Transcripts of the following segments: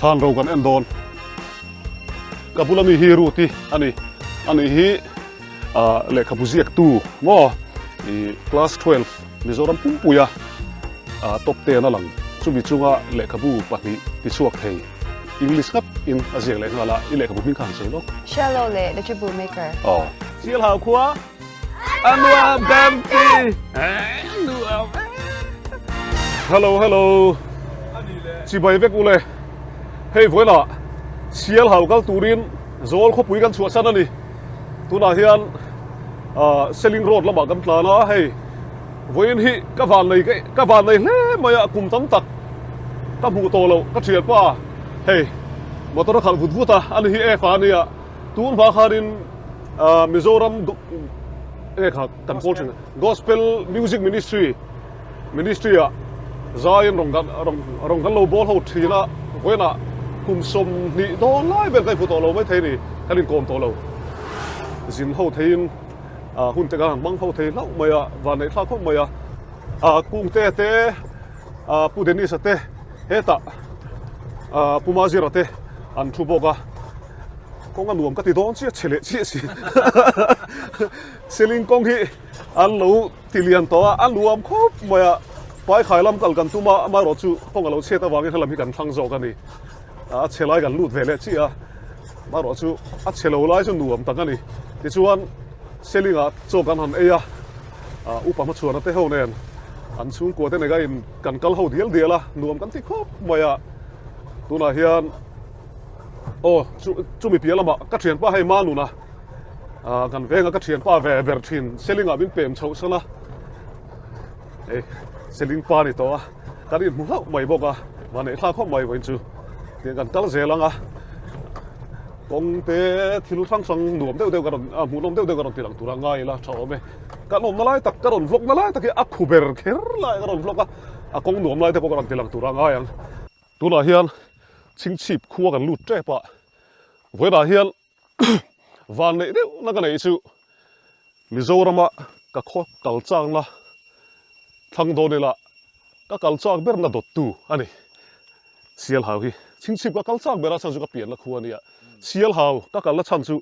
Thlan ro kan en dawn. Ka bula mi hi Ruth-i a ni. Ani hi lehkhabu ziaktu maw i class 12 Mizoram pumpuia top 10 a lang. Chumi chunga lehkhabu pahnih tichhuak thei English ngat in a ziak leh nghal a, i lehkhabu hming kha han sawi lawk. Shallow leh The Tribute Maker. Aw. Sialhau khua a nuam kan ti. Nuam e. Hello hello. Chibai vek ule. Hei vawilah Sialhau kal turin Zawl khawpui kan chhuahsan a ni. Tunah hian Seling Road lamah kan tlan a, hei vawiin hi ka van nei ka van nei hle mai a, kum tam tak ka hmuh tawh loh ka thianpa hei motor a khalh vut vut a, ani hi F-a a nia, tun hma khanin Mizoram enge kha kan pawl thin Gospel Music Ministry Ministry ah zaiin rawn kan rawn kan lo bawl ho thin a, vawiinah kum 20 dawn lai vel ka inhmu tawh lo maithei a ni, kan inkawm tawh lo. Zin ho theiin hun te kan han hmang ho thei hlauh mai a, vanneih thlak khawp mai a. Kungte te, Pu Dennis-a te hetah Pu Mazira te an thu bawk a, kawng a nuam ka ti dawn chiah chhe leh chiah si. Seling kawng hi an lo Ti lian tawh a, a nuam khawp mai a, Paikhai lam kal kan tum a, amaherawh chu kawng a lo chhiat avangin helam hi kan thlang zawk a ni. A chhe lai kan lut ve leh chiah a, amaherawh chu a chhe lo lai chu nuam tak a ni. Tichuan Selingah chaw kan han ei a, upa hmachhuana te ho nen an chhungkua te nega in kan kal ho dial dial a, nuam kan ti khawp mai a. Tunah hian aw chumi piah lamah ka thianpa hei Manuna, Ah kan venga ka thianpa ve ber thin Selingah min pem chhoh san a, hei Seling pa ni tawh a, kan inhmu hlauh mai bawk a, vanneih thlak khawp mai vawiin chu tiang kan kal zel ang a, kawng te thil hrang hrang nuam deuh deuh ka rawn ah hmuhnawm deuh deuh ka rawn ti lang tur a ngai ila tha awm e, kan awmna lai tak ka rawn vlog na lai tak hi a khu ber kher lai ka rawn vlog a, a kawng nuam lai te pawh ka rawn ti lang tur a ngai ang. Tunah hian Chhingchhip khua kan lut tep a, vawiinah hian Van neih deuh na ka neih chu Mizorama ka khaw kal chakna thlang dawn ila ka kal chak ber na dawttu a ni. Sialhau hi chhingchhip ka kal chak ber a chhan chu ka pianna khua a nia. Sialhau ka kalna chhan chu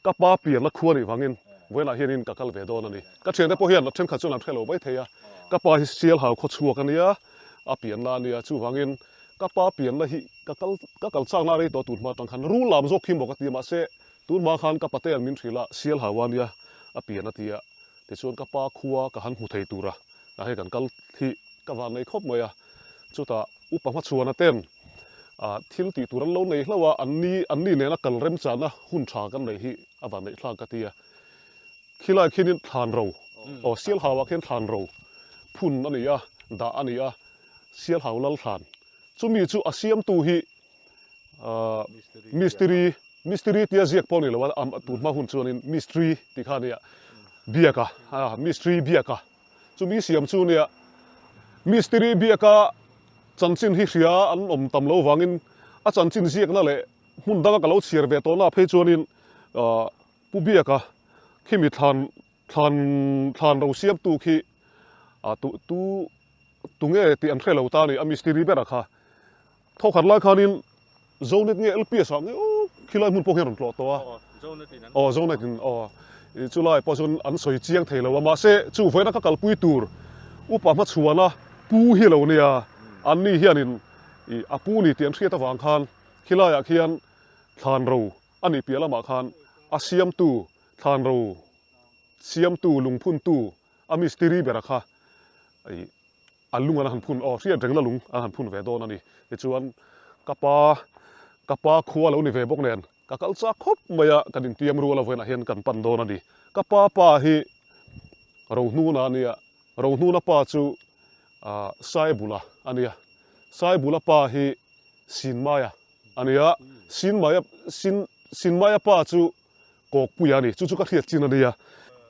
ka pa pianna khua nih vangin vawiinah hianin ka kal ve dawn a ni. Ka thiante pawh hian thenkhat chuan an hre lo mai thei a, ka pa hi Sialhau khaw chhuak a nia, a pianna a nia chuvangin ka pa pianna hi Ka kal ka kal chakna rei tawh tun hma atang khan rul lam zawk khi maw ka ti a mahse tun hma khan ka patean min hrilh a sial hau a nia a pian a ti a tichuan ka pa khua ka han hmu thei tur a a hei kan kal hi ka van nei khawp mai a chutah upa hmachhuana ten ah thil tih tur an lo nei hlauh a an ni an ni nena kal remchana hun tha kan nei hi a van neih thlak ka ti a khilai khianin thlan ro aw sial hau ah khian thlan ro phun a ni a dah a ni a sial hau lal thlan Chumi chu a siamtu hi mistiri, mistiri tia ziak pawh a ni lo a, tun hma hun chuanin mistri tih kha a nia, biaka, mistri biaka. Chumi siam chu nia, mistiri biaka chanchin hi hria an awm tam lo vangin a chanchin ziakna leh hmun danga ka lo chhiar ve tawhna phei chuanin Pu Biaka khimi thlan Thlan thlan ro siamtu khi a tu tu tunge tih an hre lo ta a ni, a mistiri bera kha. Thawkhat lai khanin Zonet nge LPS ah nge aw khilai hmun pawh hian rawn tlawh tawh a. Aw Zonet in aw chulai pawh chuan an sawi chiang thei lo a, mahse chu vawiina ka kalpui tur upa hmachhuana pu hi lo nia, anni hianin ih a pu ni tih an hriat avang khan khilaiah khian thlan ro a nih piah lamah khan a siamtu Thlan ro siamtu, lungphuntu a mistiri bera kha ih a lung an han phun aw, hriat rengna lung an han phun ve dawn a ni. Tichuan ka pa, ka pa khua lo ni ve bawk nen ka kal chak khawp mai a, kan intiam rual a vawiinah hian kan pan dawn a ni. Ka pa pa hi Rohnuna a nia, Rohnuna pa chu ah Saibula a nia, Saibula pa hi Sinmaia a nia, Sinmaia, Sin, Sinmaia pa chu Kawkpuia a ni, chu chu ka hriat chin a nia,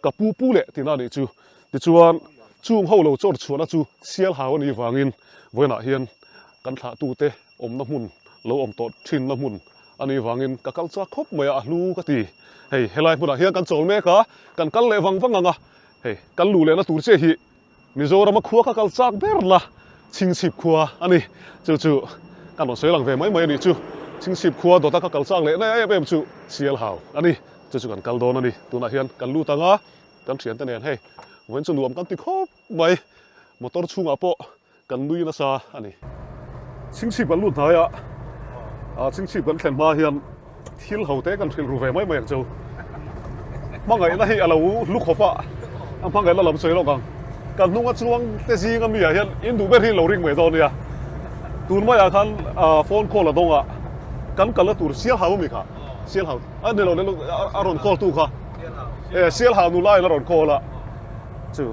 ka pu pu leh tina a nih chu. Tichuan, chung ho lo chawr chhuahna chu Sialhau a nih vangin vawiinah hian kan thlahtute awmna hmun lo awm tawh thinna hmun a nih vangin ka kal chak khawp mai a, a hlu ka ti. Hei, helai hmunah hian kan chawl mek a, kan kal leh vang vang ang a, hei, kan luh lehna tur che hi Mizorama khua ka kal chak ber la, Chhingchhip khua a ni. Chu chu Kan rawn sawi lang ve mai mai a nih chu. Chhingchhip khua dawta ka kal chak leh na em em chu Sialhau a ni. Chu chu kan kal dawn a ni. Tunah hian kan lut ang a, kan thiante nen hei vawiin chu nuam kan ti khawp mai. Motor chhungah pawh kan nui nasa a ni. Chhingchhip kan lut hnai a, ah chhingchhip kan thlen hma hian thil ho te kan hrilh ru ve mai mai ang chu. Hmangaihna hi a lo hlu khawp a, a hmangaihna lam sawi lawk ang. Kan hnunga chuang te zinga mi ah hian in duh ber hi lo ring mai dawn nia. Tun maiah khan ah phone call a dawng a, kan kalna tur Sialhau ami kha, Sialhau a ni lo a rawn call tu kha, e Sialhau nula in a rawn call a chu.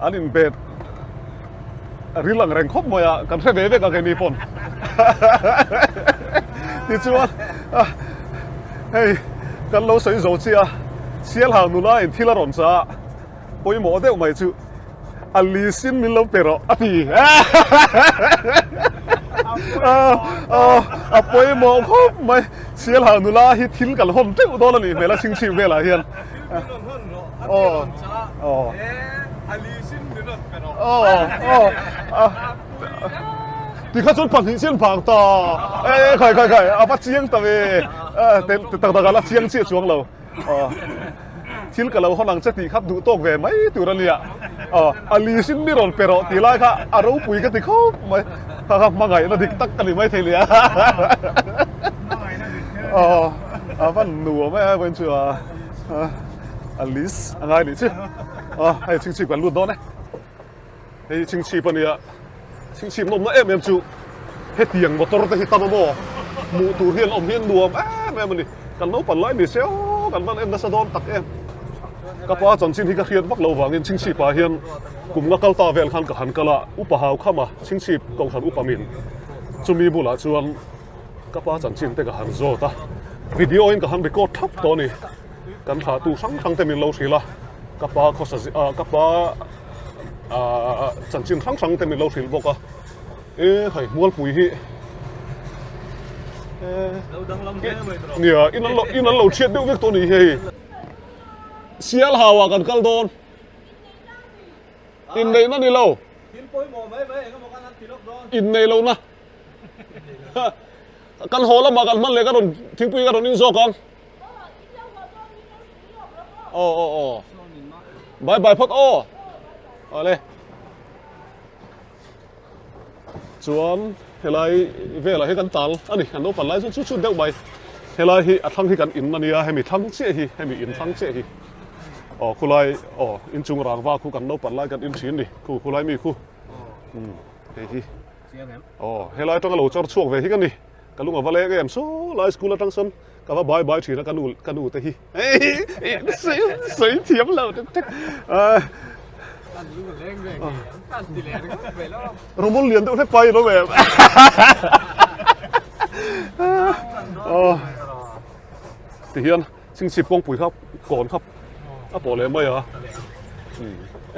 An inbet ril ang reng khawp mai a, kan hre ve vek ang keini pawn. Tichuan hei kan lo sawi zo chiah a, Sialhau nula in thil a rawn cha a, pawimawh deuh mai chu a lisin min lo pe rawh a ti. A pawimawh khawp mai, Sialhau nula hi thil kan hawn teuh dawn a nih hmel a chhingchhip velah hian. Tikha chuan pahnih chian vang ta e khai khai khai a va chiang ta ve tak tak a la chiang chiah chuang lo thil ka lo hawn ang che tih kha duh tawk ve mai tur a nia a li sin mi rawn pe rawh tih lai kha a ropui ka ti khawp mai kha kha hmangaihna dik tak ka ni mai thei nia a van nuam e vawiin chu a. A list a ngai nih chi. A hei chhingchhip kan lut dawn e. Hei chhingchhip a nia. Chhingchhip nawmna em em chu hetiang motor te hi tam a maw? Hmuh tur hian awm hi a nuam em em a ni. Kan naupang lai ni se aw kan van en nasa dawn tak em. Ka pa chanchin hi ka hriat vak lo vangin chhingchhip ah hian kum nga kal ta vel khan ka han kal a, upa hau kham a chhingchhip kohhran upa min chumi bulah chuan Ka pa chanchin te ka han zawt a, video in ka han record thap tawh a ni. Kan thlahtu hrang hrang te min lo hrilh a, ka pa khawsa zi ah ka pa ah chanchin hrang hrang te min lo hrilh bawk a. E hei Mualpui hi e nia in an lo in an lo chhiat deuh vek tawh a ni hei. Sialhau ah kan kal dawn. Inneihna ni lo. Inneih lohna. Kan haw lamah kan hman leh ka rawn thingpui ka rawn in zawk ang. Aw aw aw. Bye bye phawt aw. Awle. Chuan helai velah hi kan tal a ni kan naupang lai chuan chu chu deuh mai. Helai hi a thlang hi kan in a nia hemi thlang chiah hi hemi in thlang chiah hi. Aw khulai aw inchung rangva khu kan naupang lai kan in thin ni khu khulai mi khu. Hei hi. Aw, helai atanga lo chawr chhuak ve hi ka ni. Ka lung a va leng em saw lai school atang sawn ka va bai bai thin a ka nu ka nu te hi. Sawi thiam lo tek tek. Rawmawl lian deuh hlek pai in awm em. Aw, tihian chingchip kawngpui kha kawn kha a pawh leh mai a.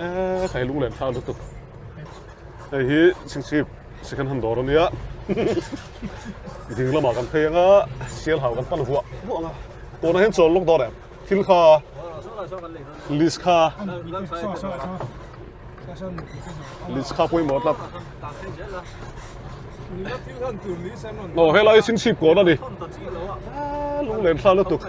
E, khai lunglen thlak lutuk. Hei hi chhingchhip second hand dawr a nia. Ding lamah kan phei anga sialhau kan pan vuah vuah anga. Tunah hian chawl lawk dawn em? Thil kha list kha list kha pawimawh tlat. Aw helai chhingchhip kawn a ni. Lunglen thla lutuk.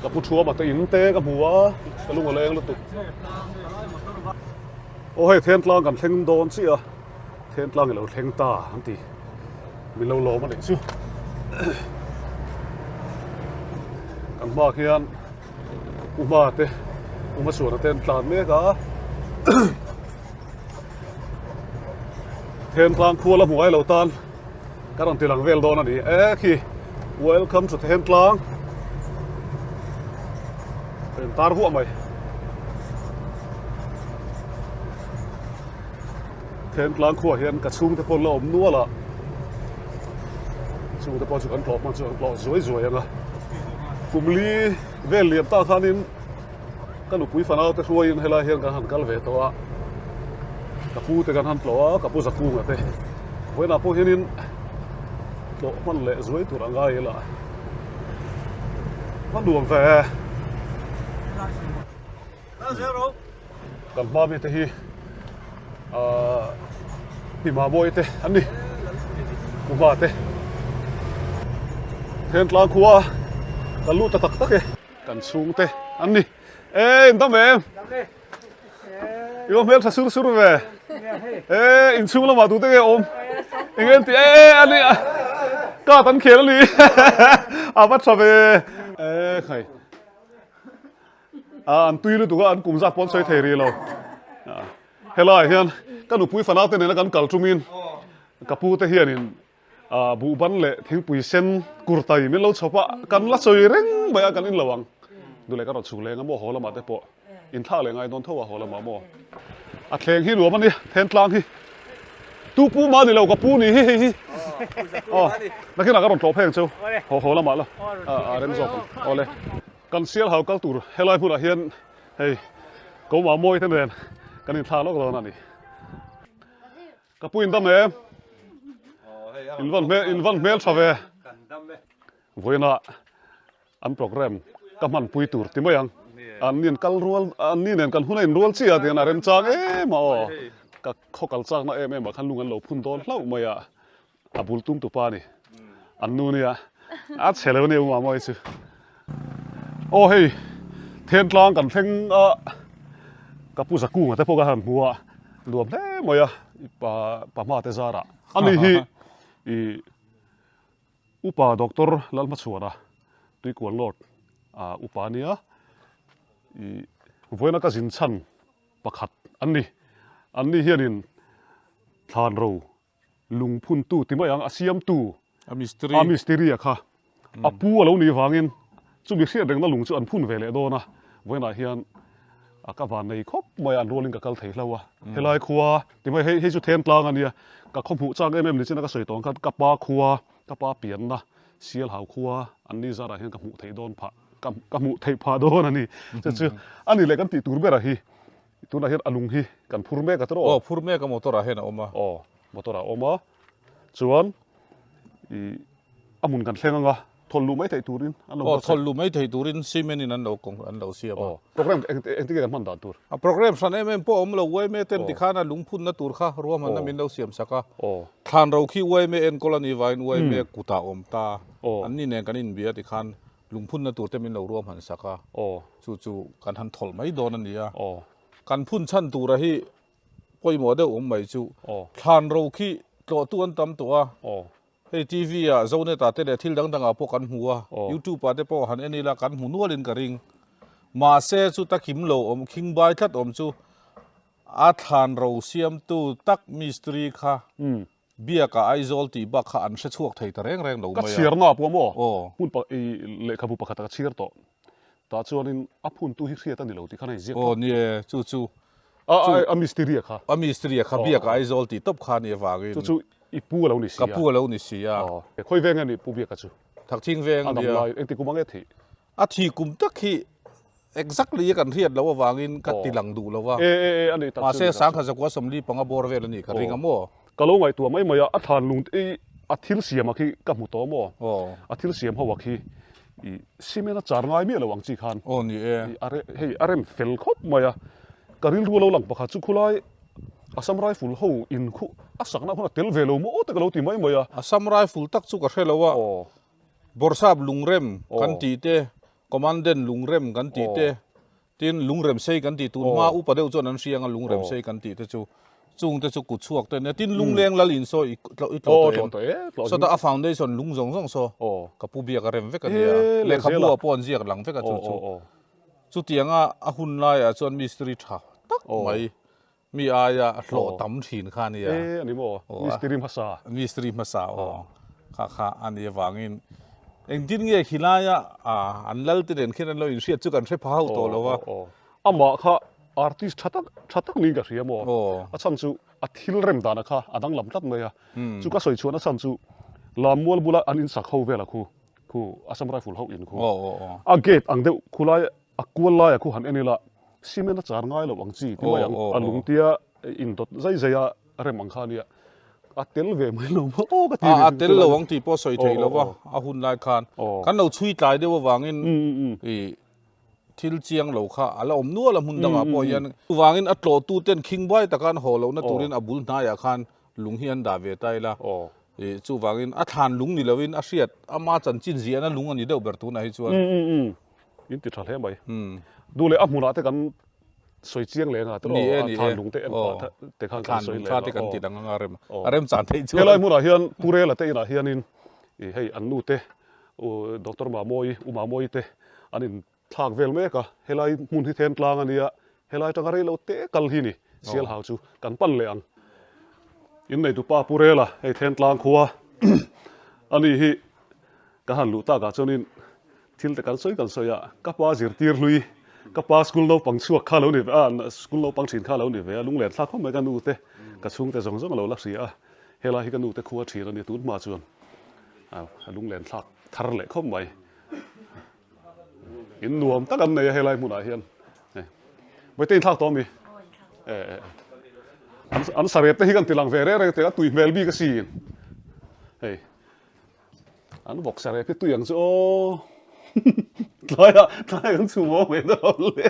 Ka pu thuama te in te ka hmu a, ka lung a leng lutuk. Aw hei Thentlang kan thleng dawn chiah a, Thentlang i lo thleng ta an ti. Min lo lawm a nih chu. Kan hma khian u hma te u hmasuana te an tlan mek a. Thentlang khua la hmu ngai lo tan. Ka rawn ti lang vel dawn a ni e khi welcome to Thentlang in tar huah mai Thentlang khuah hian ka chhungte pawh la awm nual a chhungte pawh chu kan tlawh hman chu an tlawh zuai zuai ang a kumli vel liam ta khanin Ka nupui fanau te hruaiin helai hian kan han kal ve tawh a, ka pu te kan han tlawh a, ka pu Zakunga te vawiinah pawh hianin tlawh hman leh zuai tur a ngai ila a nuam ve. Kan hma mite hi ahh Hima Mawi te an ni. Kuhma te. Thentlang khua kan lut ta tak tak e. Kan chhungte an ni. E in dam em? I va hmel tha sur sur ve. E inchhung lamah tute nge awm? Eng en ti e a ni card an khel a ni. A va tha ve. E khai. A an tui lutuk a an kum zat pawh an sawi thei rih lo. Helaiah hian ka nupui fanau te nena kan kal tumin ka pu te hianin Buhban leh thingpui sen kurtai min lo chhawp a, kan la sawi reng mai a, kan in lo ang. Duh leh ka rawn chhuk leng a maw haw lamah te pawh inthlak leh ngai dawn tho a haw lamah maw. A thleng hi nuam a nia, Thentlang hi. Tu pu mah ni lo ka pu ni hi hei hi. Aw, nakinah ka rawn tlawh phei ang cheu, haw haw lamah la a rem zawk ang. Awle. Kan sial hau kal tur helai hmunah hian hei Komah mawi te nen kan inthlak lawk dawn a ni. Ka pu in dam em? In van hmel in van hmel tha ve. Vawiinah an program ka hman pui tur ti mai ang. An ni an kal rual an ni nen kan hun a in rual chiah tian a remchang em a aw. Ka khaw kal chakna em em ah khan lung an lo phun dawn hlauh mai a. A bul tum tu pa ni. An nu nia. A chhe lo nia Uma mawi chu. Aw hei Thentlang kan thleng a ka pu Zakunga te pawh ka han hmu a nuam hle mai a pa pahma te zarah ani hi i upa doctor Lalhmachhuana Tuikual North a upa ania i vawiina ka zin chhan pakhat an ni an ni hianin thlanro lungphuntu ti mai ang, a siamtu A mistiri. A mistiri a kha a pu a lo nih vangin chumi hriat rengna lung chu an phun ve leh dawn a, vawiinah hian a ka van nei khawp mai a, an rualin ka kal thei hlo a, helai khua ti mai hei hei chu then tlang a nia, ka khaw hmuh chak em em ni chin a ka sawi tawh ang khan ka pa khua, ka pa pianna Sialhau khua an ni zarah hian ka hmuh theih dawn phah ka ka hmuh theih phah dawn a ni, chu chu a ni leh kan tih tur berah hi Tunah hian a lung hi kan phur mek a tawh. Aw phur mek a motor ah hian a awm a. Aw motor ah a awm a chuan ih a hmun kan thleng anga thawlh luh mai theih turin an lo buatsaih. Aw thawlh luh mai theih turin cement in an lo kawng an lo siam a. Aw program eng engtin nge kan hman dan tur? A program hran em em pawh a awm lo uaime ten tikhan a lungphunna tur kha ruahmanna min lo siam sak a. Aw. Thlan ro khi uaime enkawl a nih vangin uaime kutah a awm ta. Aw. Anni nen kan inbia tikhan Lungphunna tur te min lo ruam han sak a, chu chu kan han thawlh mai dawn a ni a. Kan phun chhan tura hi pawimawh deuh awm mai chu thlan ro khi tlawhtu an tam tawh a, hei TV ah Zonet ah te leh thil dang dangah pawh kan hmu a, YouTube ah te pawh han en ila kan hmu nualin ka ring. Mahse chuta kim lo awm khingbai tlat awm chu a thlan ro siamtu tak mistiri kha Biaka Aizawl tih bak kha an hre chhuak thei ta reng reng lo mai a. Ka chhiar na pawh maw? Hmun pa i lehkhabu pakhat a ka chhiar tawh. Tah chuanin a phuntu hi hriat a ni lo tih khan a inziak tawh. Aw ni e, chu chu. A a mistiri a kha. A mistiri a kha Biaka Aizawl tih tawp kha a nih avangin. Chu chu i pu a lo ni si a. Ka pu a lo ni si a. Khawi veng nge ni Pu Biaka chu? Thakthing veng a nia. A dam lai engti kum ang nge thih? A thih kum tak hi exactly a kan hriat loh avangin ka ti lang duh lo a. E e e a nih tak chu. Mahse sangkhat zakua 45 bawr vel a nih ka ring a maw? Ka lo ngaihtuah mai mai a, a thlan lung i a thil siam a khi ka hmu tawh maw? A thil siam ho a khi i cement a char ngai miah lo ang chi khan. Aw ni e. I a hei a rem fel khawp mai a. Ka rilru a lo lang pakhat chu khulai Assam Rifle ho in khu a sakna hun a tel ve lo maw te ka lo ti mai mai a. Assam Rifle tak chu ka hre lo a. Bawrhsap lungrem kan tih te, Commandant lungrem kan tih te, tin lungrem sei kan tih tun hma upa deuh chuan an hria anga lungrem sei kan tih te chu chung te chu kut chhuak te nia. Tin lungleng lal in saw i tlawh tawh em? Sawta a foundation lung zawng zawng saw ka pu biak a rem vek a nia. Lehkhabu ah pawh an ziak lang vek a chu chu. Chutianga a hun laiah chuan mistiri tha tak mai Mi aia hlawh tam thin kha a nia. E a ni maw? Mistiri hmasa. Mistiri hmasa aw. Kha kha a nih avangin engtin nge khilaia an lal te nen khian an lo inhriat chu kan hre pha hauh tawh lo a. Amah kha artist tha tak tha tak niin ka hria maw? A chhan chu a thil rem dana kha a danglam tlat mai a. Chu ka sawi chhuahna chhan chu Lammual bula an insak ho vela khu khu Assam Rifle ho in khu a gate ang deuh khulai A kual laia khu han en ila cement a char ngai lo ang chi ti mai ang, a lung tia indawt zai zai a rem ang kha ania, a tel ve mai lo maw aw ka ti a tel lo ang tih pawh sawi thei lo va, a hun lai khan kan lo chhui tlai deuh avangin i thil chiang lo kha a la awm nual a hmun dangah pawh hian chuvangin a tlawhtu ten khingbuai taka an haw lohna turin a bul hnaiah khan lung hi an dah ve ta ila. Ih chuvangin a thlan lung ni lovin a hriat ama chanchin ziahna lung a ni deuh ber tunah hi chuan. In ti tha hle mai. Duh leh a hmunah te kan sawi chiang leh anga tiraw a thlan lung te en pah te khan kan sawi leh anga kan ti dang anga rem a rem chan theih chuan. Helai hmunah hian Pu Rela te inah hianin ih hei an nu te U Doctor Mamawii U Mamawii te an in thlak vel mek a, helai hmun hi then tlang a nia, helai atanga rei lo te kal hi ni Sialhau chu kan pan leh ang. Inneitu pa Pu Rela hei then tlang khua a ni hi ka han luh takah chuanin thil te kan sawi kan sawi a, ka pa zirtir hlui, ka pa school naupang chhuak kha lo ni ve a, school naupang thin kha lo ni ve a, lunglen thlak khawp mai ka nu te, ka chhungte zawng zawng a lo la hria a, helai hi ka nu te khua thin a ni tun hma chuan a lunglen thlak thar leh khawp mai. In nuam tak an nei a helai hmunah hian. Vawi te inthlak tawh a mi? An sarep te hi kan ti lang ve reng reng teh a tui hmel bik a sin. Hei. An vawk sarep hi tui ang chu aw. Tlaiah tlaiah kan chhum awm mai dawn le.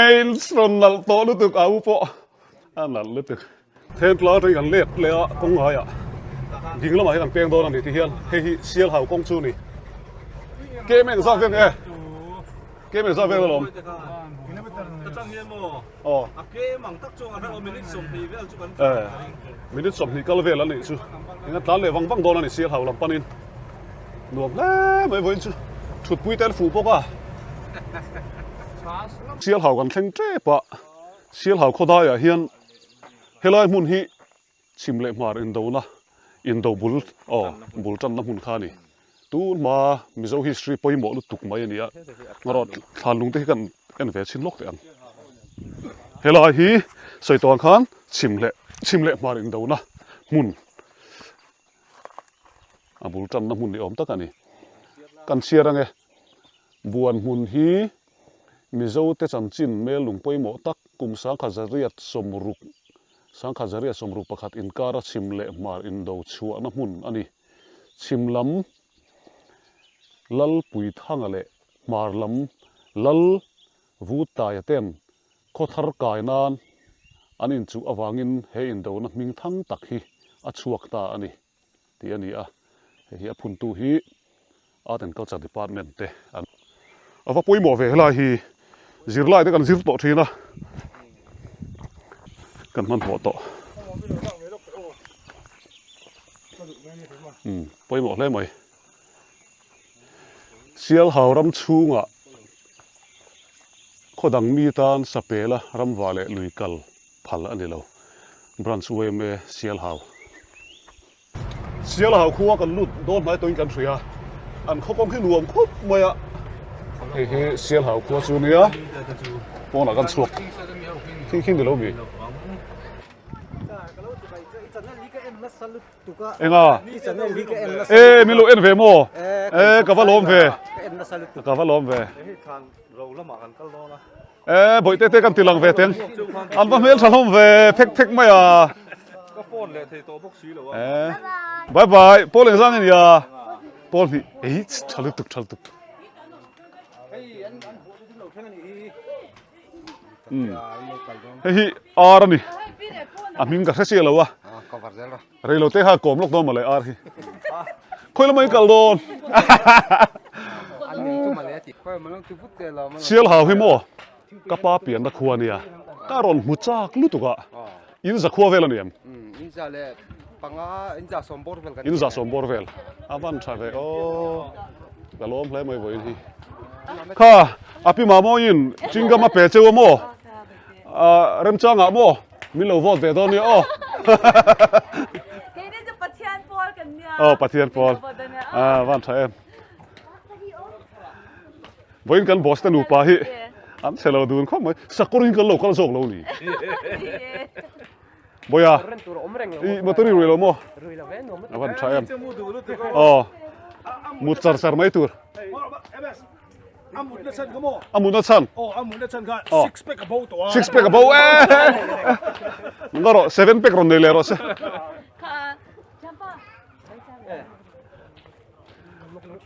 Ei rawn nalh tawh lutuk a u pawh a nalh lutuk. Then tlai atangin kan let leh a kawng ngaiah ding lamah hian kan peng dawn a ni ti hian hei hi Sialhau kawng chu a ni. Kem eng zat vel nge? Kem eng zat vel alawm? Aw. Minute 20 kal vel a nih chu. Eng a tlan leh vang vang dawn a ni Sialhau lam panin. Nuam hle mai vawiin chu thutpui te an fuh bawk a. Sialhau kan thleng tep a, Sialhau khawdaiah hian helai hmun hi chhim leh hmar indona indo bul aw bul tanna hmun kha a ni. Tun hma Mizo history pawimawh lutuk mai a ni a, ngarawh thlan lung te hi kan en ve chhin lawk teh ang. Helai hi sawi tawh ang khan chhim leh chhim leh hmar indona hmun a bul tanna hmun ni awm tak a ni. Kan chhiar ange, Buan hmun hi Mizote chanchin hmel lung pawimawh tak kum 1960, 1961 inkara chhim leh hmar indo chhuahna hmun a ni. Chhim lam Lal Puithanga leh hmar lam Lal Vutaia ten Khaw thar kai nan an inchuh avangin he indona hming thang tak hi a chhuak ta a ni tih a ni a, hei hi a phuntu hi Art and Culture Department te an a va pawimawh ve helai hi zirlai te kan zir tawh thin a, kan hmanhmawh tawh. Umm pawimawh hle mai. Sialhau ram chhungah khaw dang mi tan sapela ramva leh lui kal phal a ni lo. Branch yma Sialhau. Sialhau khua kan lut dawn hnai tawhin kan hria. An khaw kawng hi nuam khawp mai a. Hei hi Sialhau khua chu nia pawnah kan chhuak thing khi ni lo mi. Enga? E min lo en ve maw? E ka va lawm ve. Ka va lawm ve. E bawihte te kan ti lang ve teng. An va hmel tha hlawm ve phek phek mai a. Ka phone leh thei tawh bawk si lo a. E bye bye Paul engzang ania. Paul hi ei tha lutuk tha lutuk. Hei hi ar a ni a hming ka hre chiah lo a reilo te kha kawm lawk dawn mawle ar hi khawi lamah i kal dawn sial hau hi maw ka pa pianna khua ania ka rawn hmu chak lutuk a in za khua vel a ni em in za sawm bawr vel a van tha ve aw ka lawm hle mai vawiin hi kha a pi mamawiin chingam a pe cheu a maw ah remchangah maw min lo vote ve dawn nia aw aw pathian pawl ah van tha em Vawiin kan boss te nupa hi an chhe lo dun khawp mai. Sakawrin kan lo kal zawk lo ni. Bawiha, i motor i rui lo maw? A van tha em. Aw, mut char char mai tur. A mutna chhan kha maw? A mutna chhan. Aw, a mutna chhan kha six pack a bo tawh a. Six pack a bo e. Nang rawh, seven pack rawn nei leh rawh se.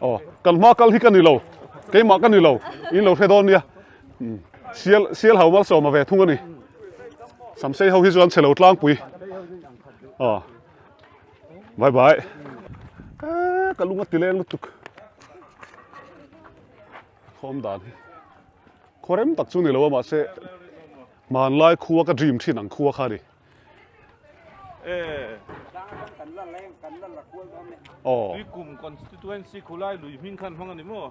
Aw, kan hma kal hi ka ni lo, keimah ka ni lo, in lo hre dawn nia. Sial, sial ho malsawma ve thung a ni. Samsei ho hi chuan chhe lo tlangpui. Aw, bye bye. Eh, ka lung a ti leng lutuk. Khawm dan hi. Khaw rem tak chu ni lo a mahse hmanlai khua ka dream thin ang khua kha a ni. Aw. Tuikum constituency khulai lui hming khan hmang a ni maw?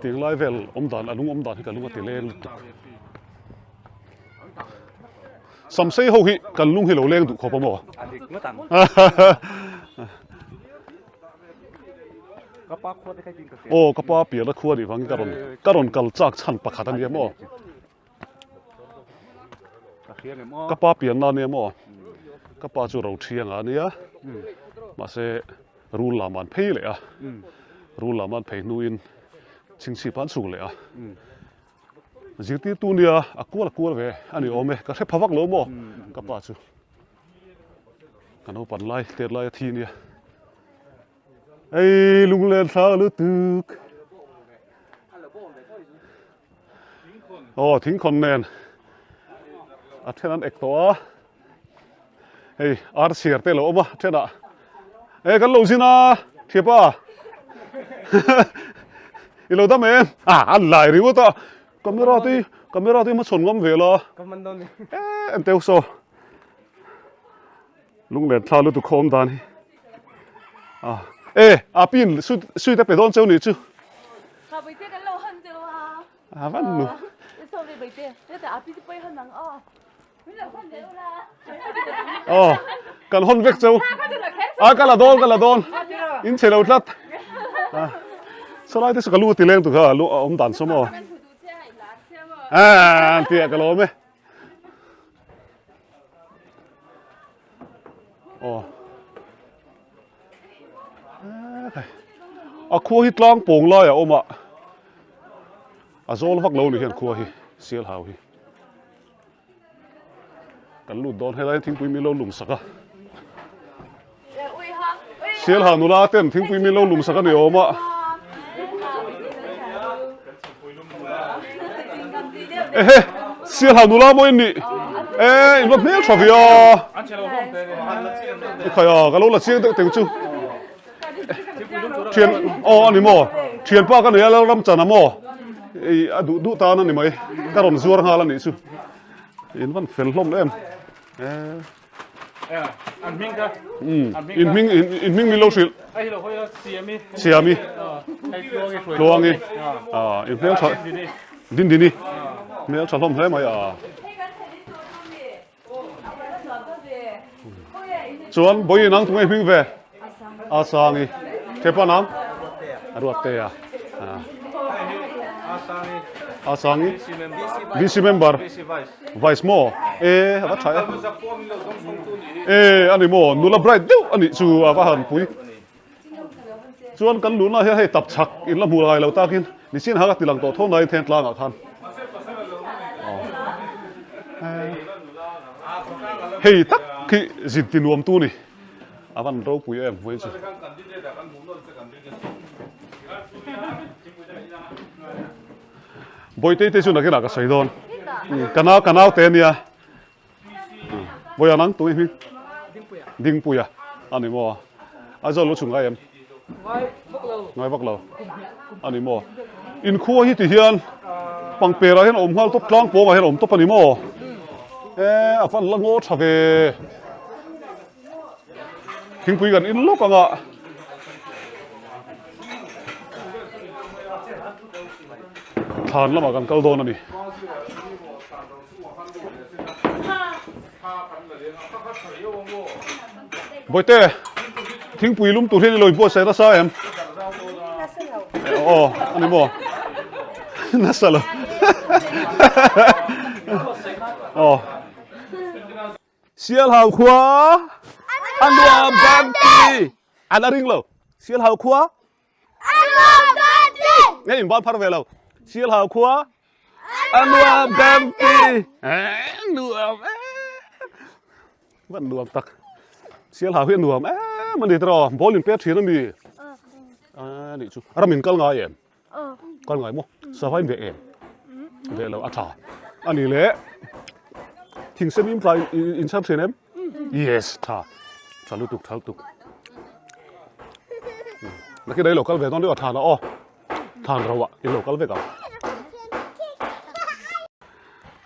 Tiang lai vel awm dan a lung awm dan hi ka lung a ti leng lutuk. Samsei ho hi kan lung hi lo leng duh khawp a maw? Aw ka pa pian a khua nih vangin ka rawn ka rawn kal chak chhan pakhat a nia maw? Ka pa pianna ania maw? Ka pa chu ro thiang a nia mahse rul lam an phei leh a rul lam an phei hnuin chhingchhip an chhuk leh a zirtirtu nia a kual a kual ve a ni awm e ka hre pha vak lo maw ka pa chu ka naupan lai tet lai a thi nia. Ei lunglen thla lutuk. Aw thingkhawn nen a then an ek tawh a hei ar chhiar te lo awm a thenah e kan lo zin a thiapa i lo dam em ah an lai ringawt a camera te camera te hmachhawn ngam ve la e en teuh saw Lunglen thla lutuk khawm dan hi. Ah, e, a pin sui sui te pe dawn cheu ni chu. Kha bai te kan lo han cheu a. A van nu. So ve bai te, te te a pi te poi han ang a. Min lo han cheu la. Oh, kan hon vek cheu. A ka la dawn ka la dawn. In che lo tlat. Ah. Salai te su ka lu ti leng tu kha lu a om dan so mo. Ah, tia ka lo me. Aw. A khua hi tlang pawng lai a awm a. A zawl vak lo ni hian khua hi sial hau hi. Kan lut dawn helai thingpui min lo lum sak a. Sialha nula ten thingpui min lo lum sak a ni awm a. Ehe, Sialha nula maw in nih? E, in va hmel tha ve a. I khai a, ka lo la chiang deuh teng chu. Thian, aw a ni maw? Thianpa ka nei a, Lalram chan a maw? Ei, a duh duh tan a ni mai. Ka rawn zuar nghal a nih chu. In van fel hlawm em. E. An hming ka. In hming in hming min lo hrilh. Ai lo hoi a Siami. Siami. Tluangi. Ah, in hmel tha. Dindini. Hmel tha hlawm hle mai a. Chuan Boyi nang tunge hming ve? Asangi. Thepa nang? Ruattea. Ah. Asangi. BC member. Vice maw? E, a va tha e. E, a ni maw? Nula bright deuh a nih chu a va han pui. Chuan kan luhna hian hei tap chhak in la hmu ngai lo takin nichin ha ka ti lang tawh tho nain then tlangah khan. Hei tak khi zin ti nuam tu ni. A van ropui em hmui chu. Bawitei te chu nakinah ka sawi dawn. Ka nau ka nau te ania. Bawiha nang tunge hming? Dingpuia. A ni maw? Aizawl lo chhun ngai em? Ngai vak lo. A ni maw? Inkhua hi ti hian pangperah hian a awm nghal tawp tlang pawngah hian a awm tawp a ni maw? E a van la ngaw tha ve. Thingpui kan in lawk anga. Thlan lamah kan kal dawn a ni. Bawihte, thingpui lum tur hian i lo inbuatsaih nasa em? Aw, a ni maw? Nasa lo. Aw. Sialhau khua a nuam kan ti. An a ring lo. Sialhau khua a nuam kan ti. Nge in ban phar ve lo. Sialhau khua a nuam kan ti. Nuam e. Van nuam tak. Sialhau hi a nuam e. em a ni tiraw ball in pet thin a mi a nih chu ram in kal ngai em kal ngai maw sava in veh em veh lo a tha a ni le thing sen im tlai in chhar thin em yes tha tha lutuk tha lutuk nakin ei lo kal ve dawn deuh a tha na aw than ro ah in lo kal vek ang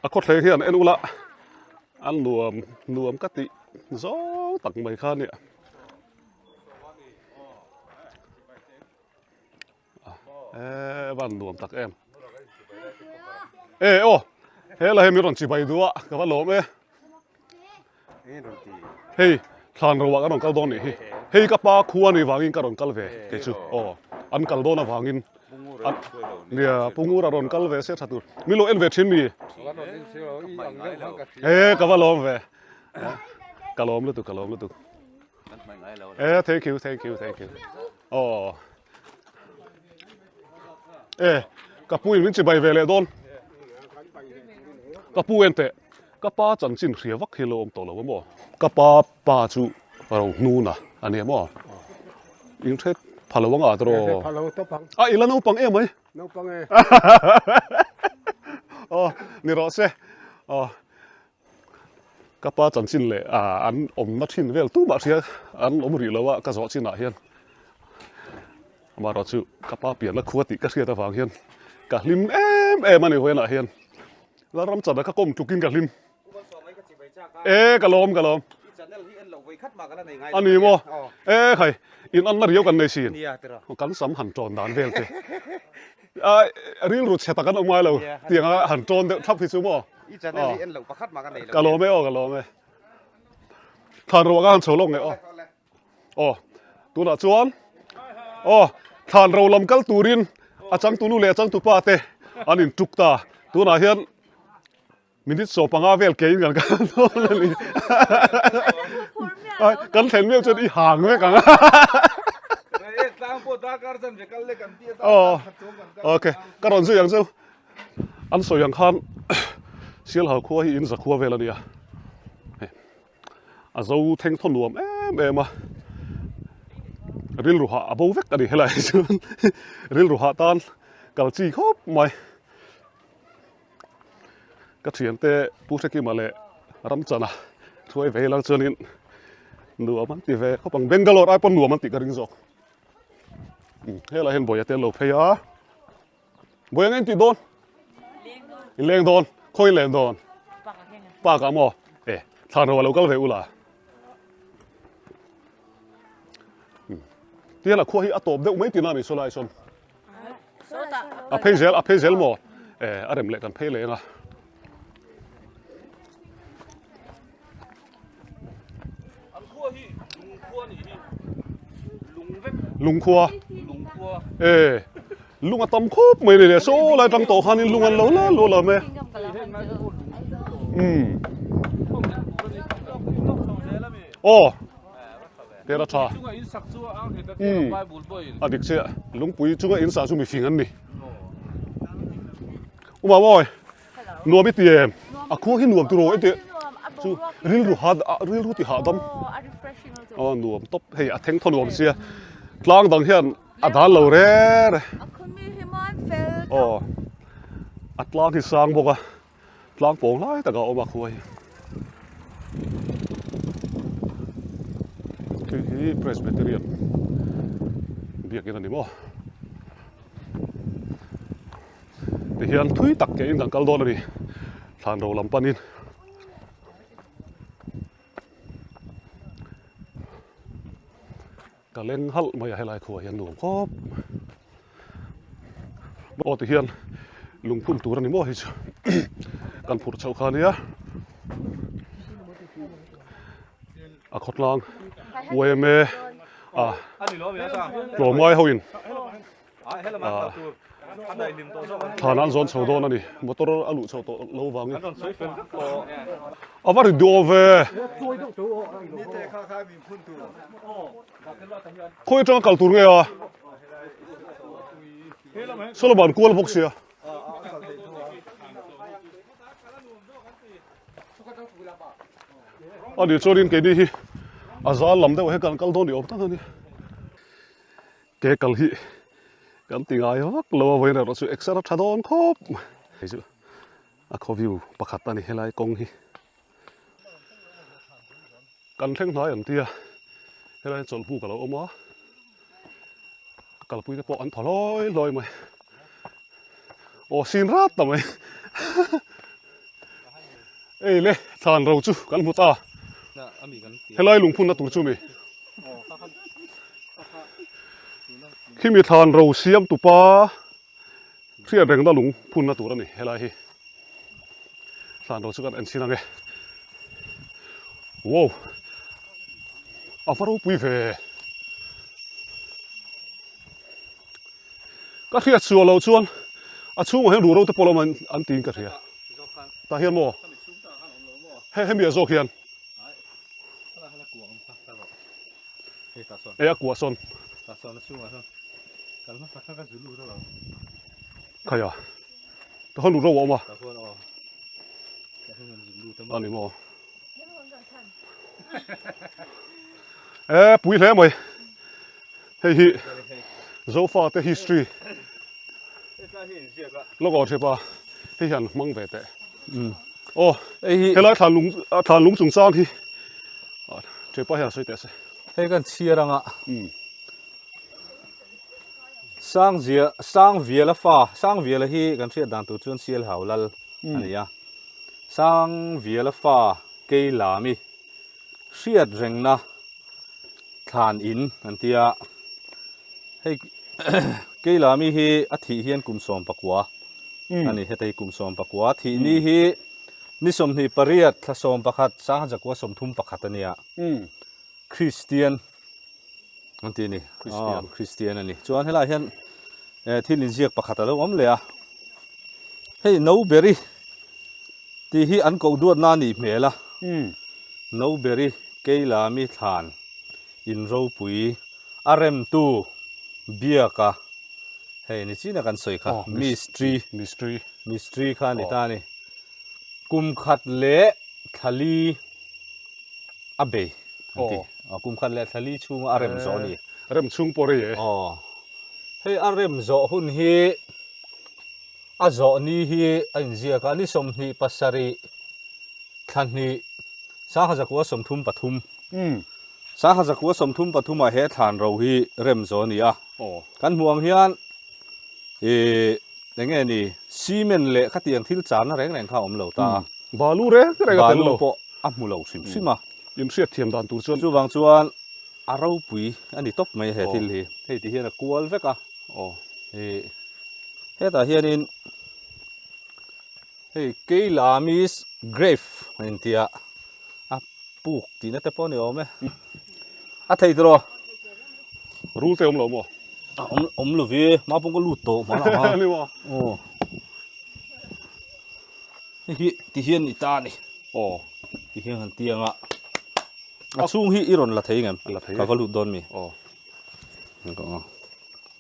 a khawthleng hian en ula a nuam nuam ka tih zawng tak mai kha nia e van nuam tak em e aw he la hei min rawn chibai duh a ka va lawm e hei thlan ro ah ka rawn kal dawn nih hi hei ka pa khua ni vangin ka rawn kal ve kei chu aw an kal dawn avangin nia pungur a rawn kal ve se tha tur min lo en ve thin mi e ka va lawm ve ka lawm lutuk ka lawm lutuk e thank you thank you thank you aw e ka pu in min chibai ve leh dawn ka pu en teh Ka pa chanchin hria vak hi lo awm tawh lo a maw? Ka pa pa chu ro hnuna a nia maw? In hre pha lo anga tawh. Hre pha lo tawp ang. A i la naupang em mai? Naupang e. Aw ni rawh se. Aw ka pa chanchin leh an awmna thin vel tumah hria an awm rih lo a ka zawh chinah hian. Amaherawhchu ka pa pianna khua tih ka hriat avang hian ka hlim em em a ni vawiinah hian. Lalram chana ka kawm tlukin ka hlim. E ka lawm ka lawm. A ni maw? E khai in anna riau kan nei sin. Kan sam han tawn dan vel te. A rilru chhe tak an awm ngai lo. Tianga han tawn deuh thlap hi chu maw? Ka lawm e aw ka lawm e. Thlan ruah ka han chho lawk nge aw. Aw tunah chuan aw thlan ro lam kal turin a changtunu leh a changtupa te an in tuk ta tunah hian minute saw panga vel ke in kan kal dawn a ni kan thlen meuh chuan i hang vek ang aw okay ka rawn zui ang chu an sawi ang khan Sialhau khua hi in zakhua vel a nia. A zo thleng thaw nuam em em a, rilru hah a bo vek a ni helai hi chuan rilru hah tan kal chi khawp mai. Ka thiante Pu Hrekima leh Ramchana thuai ve ila chuanin nuam an ti ve khawp ang, Bangalore ai pawn nuam an tih ka ring zawk. Helai hian Bawihate an lo phei a. Bawi ang engtih dawn? In leng dawn. Khawi in leng dawn? Park ah maw? E, thlan ro ah lo kal ve ula. Tial a khua hi a tawp deuh mai tina mi saw lai sawn. A phei zel, a phei zel maw? E, a rem leh kan phei leng a. An khua hi lungkhua nih hi lung vek. Lungkhua. Lungkhua. E lung a tam khawp mai ni le saw lai tang tawh khanin lung an lo la luah lo me. Um. Aw. Tera tha. Um. A dik chiah lungpui chunga in sah chu mifing an ni. Uma mawi. Nuam i ti em? A khua hi nuam tiraw eti chu rilru ha rilru ti hahdam aw nuam tawp hei a theng thaw nuam sia tlang dang hian a dan lo re re aw a tlang hi sang bawk a tlang pawng lai tak a awm a khua hi khi hi Presbyterian biakin a ni maw. Tihian thui tak ke in kan kal dawn a ni thlan ro lam panin ka leng halh mai a helai khuah hian nuam khawp aw tihian lungphun tur a ni maw hei chu kan phurh chhoh kha ania a khawtlang yma a tlawmngai ho in. Thlan an zawn chho dawn a ni motor a luh chho tawh lo vangin a va ri duh ve khawi atanga kal tur nge a Solomon kual bawk sia. A nih chuanin keini hi. A zal lam deuh hi kan kal dawn ni awm tak a ni. Ke kal hi kan ti ngai vak lo a vawiin erawh chu exer a tha dawn khawp mai. Hei chu a khaw view pakhat a ni helai kawng hi. Kan thleng hnai an tia helai chawlhbuk a lo awm a kalpui te pawh an thaw hlawi hlawi mai aw sin rat ta mai ei le thlan ro chu kan hmu ta helai lungphunna tur chu mi khimi thlan ro siam tupa Hriat rengna lung phunna tur a ni helai hi. Thlan ro chu kan en chin ange. Wow! A va ropui ve. Ka hriat sual lo chuan a chhungah hian ruhro te pawh lo awm an tiin ka hria. Tah hian maw? He hemi ah zawk hian. E a kuah sawn. Khaia ta khan lut ro a awm a a ni maw e pui hle mai hei hi zofa te history lawk aw thipa hei hian hmang ve teh aw helai thlan lung thlan lung chungchang hi thipa hian sawi teh se hei kan chhiar anga Sangzia Sangviala fa Sangviala hi kan hriat dan tur chuan Sialhau lal a ni a. Sangviala fa Keilami hriat rengna thlan in an ti a. Hei Keilami hi a thih hian kum 14 a ni. Heta hi kum 14 thih ni hi ni 28 thla 11 sangha 31 a ni a. Kristian an ti a ni. Kristian. Kristian a ni. Chuan helaiah hian eh thil inziak pakhat a lo awm leh a. Hei Noberi tih hi an koh duatna a nih hmel a. Noberi Keilami thlan inropui a remtu biaka hei ni china kan sawi kha mistri mistri mistri kha a ni ta a ni. Kum khat leh thlali a bei an ti. Aw kum khat leh thlali chhunga a rem zawh a ni. Rem chhung pawh rei e. Aw hei a rem zawh hun hi a zawh ni hi a inziak a ni 27 thla hnih 1933 1933 ah he thlan ro hi rem zawh a ni a. Kan hmuh ang hian ih eng nge ni cement leh khatiang thil charna reng reng kha a awm lo ta a. Balu reng reng a tel lo. Balu pawh a hmu lo hrim hrim a. In hriat thiam dan tur chuan. Chuvang chuan a ropui a ni tawp mai he thil hi. Hei ti hian a kual vek a. Ih hetah hianin hei Keilamis grave a intia a puk tihna te pawh a ni awm e. A thei tiraw? Rul te awm lo maw? A awm awm lo ve, hma pawh ka lut tawh hma lah khan. Ni maw? Aw. Hei hi ti hian ni ta a ni. Aw. Ti hian han ti anga. A chhung hi i rawn la thei ngem? La thei e. Ka va lut dawn mi? Aw.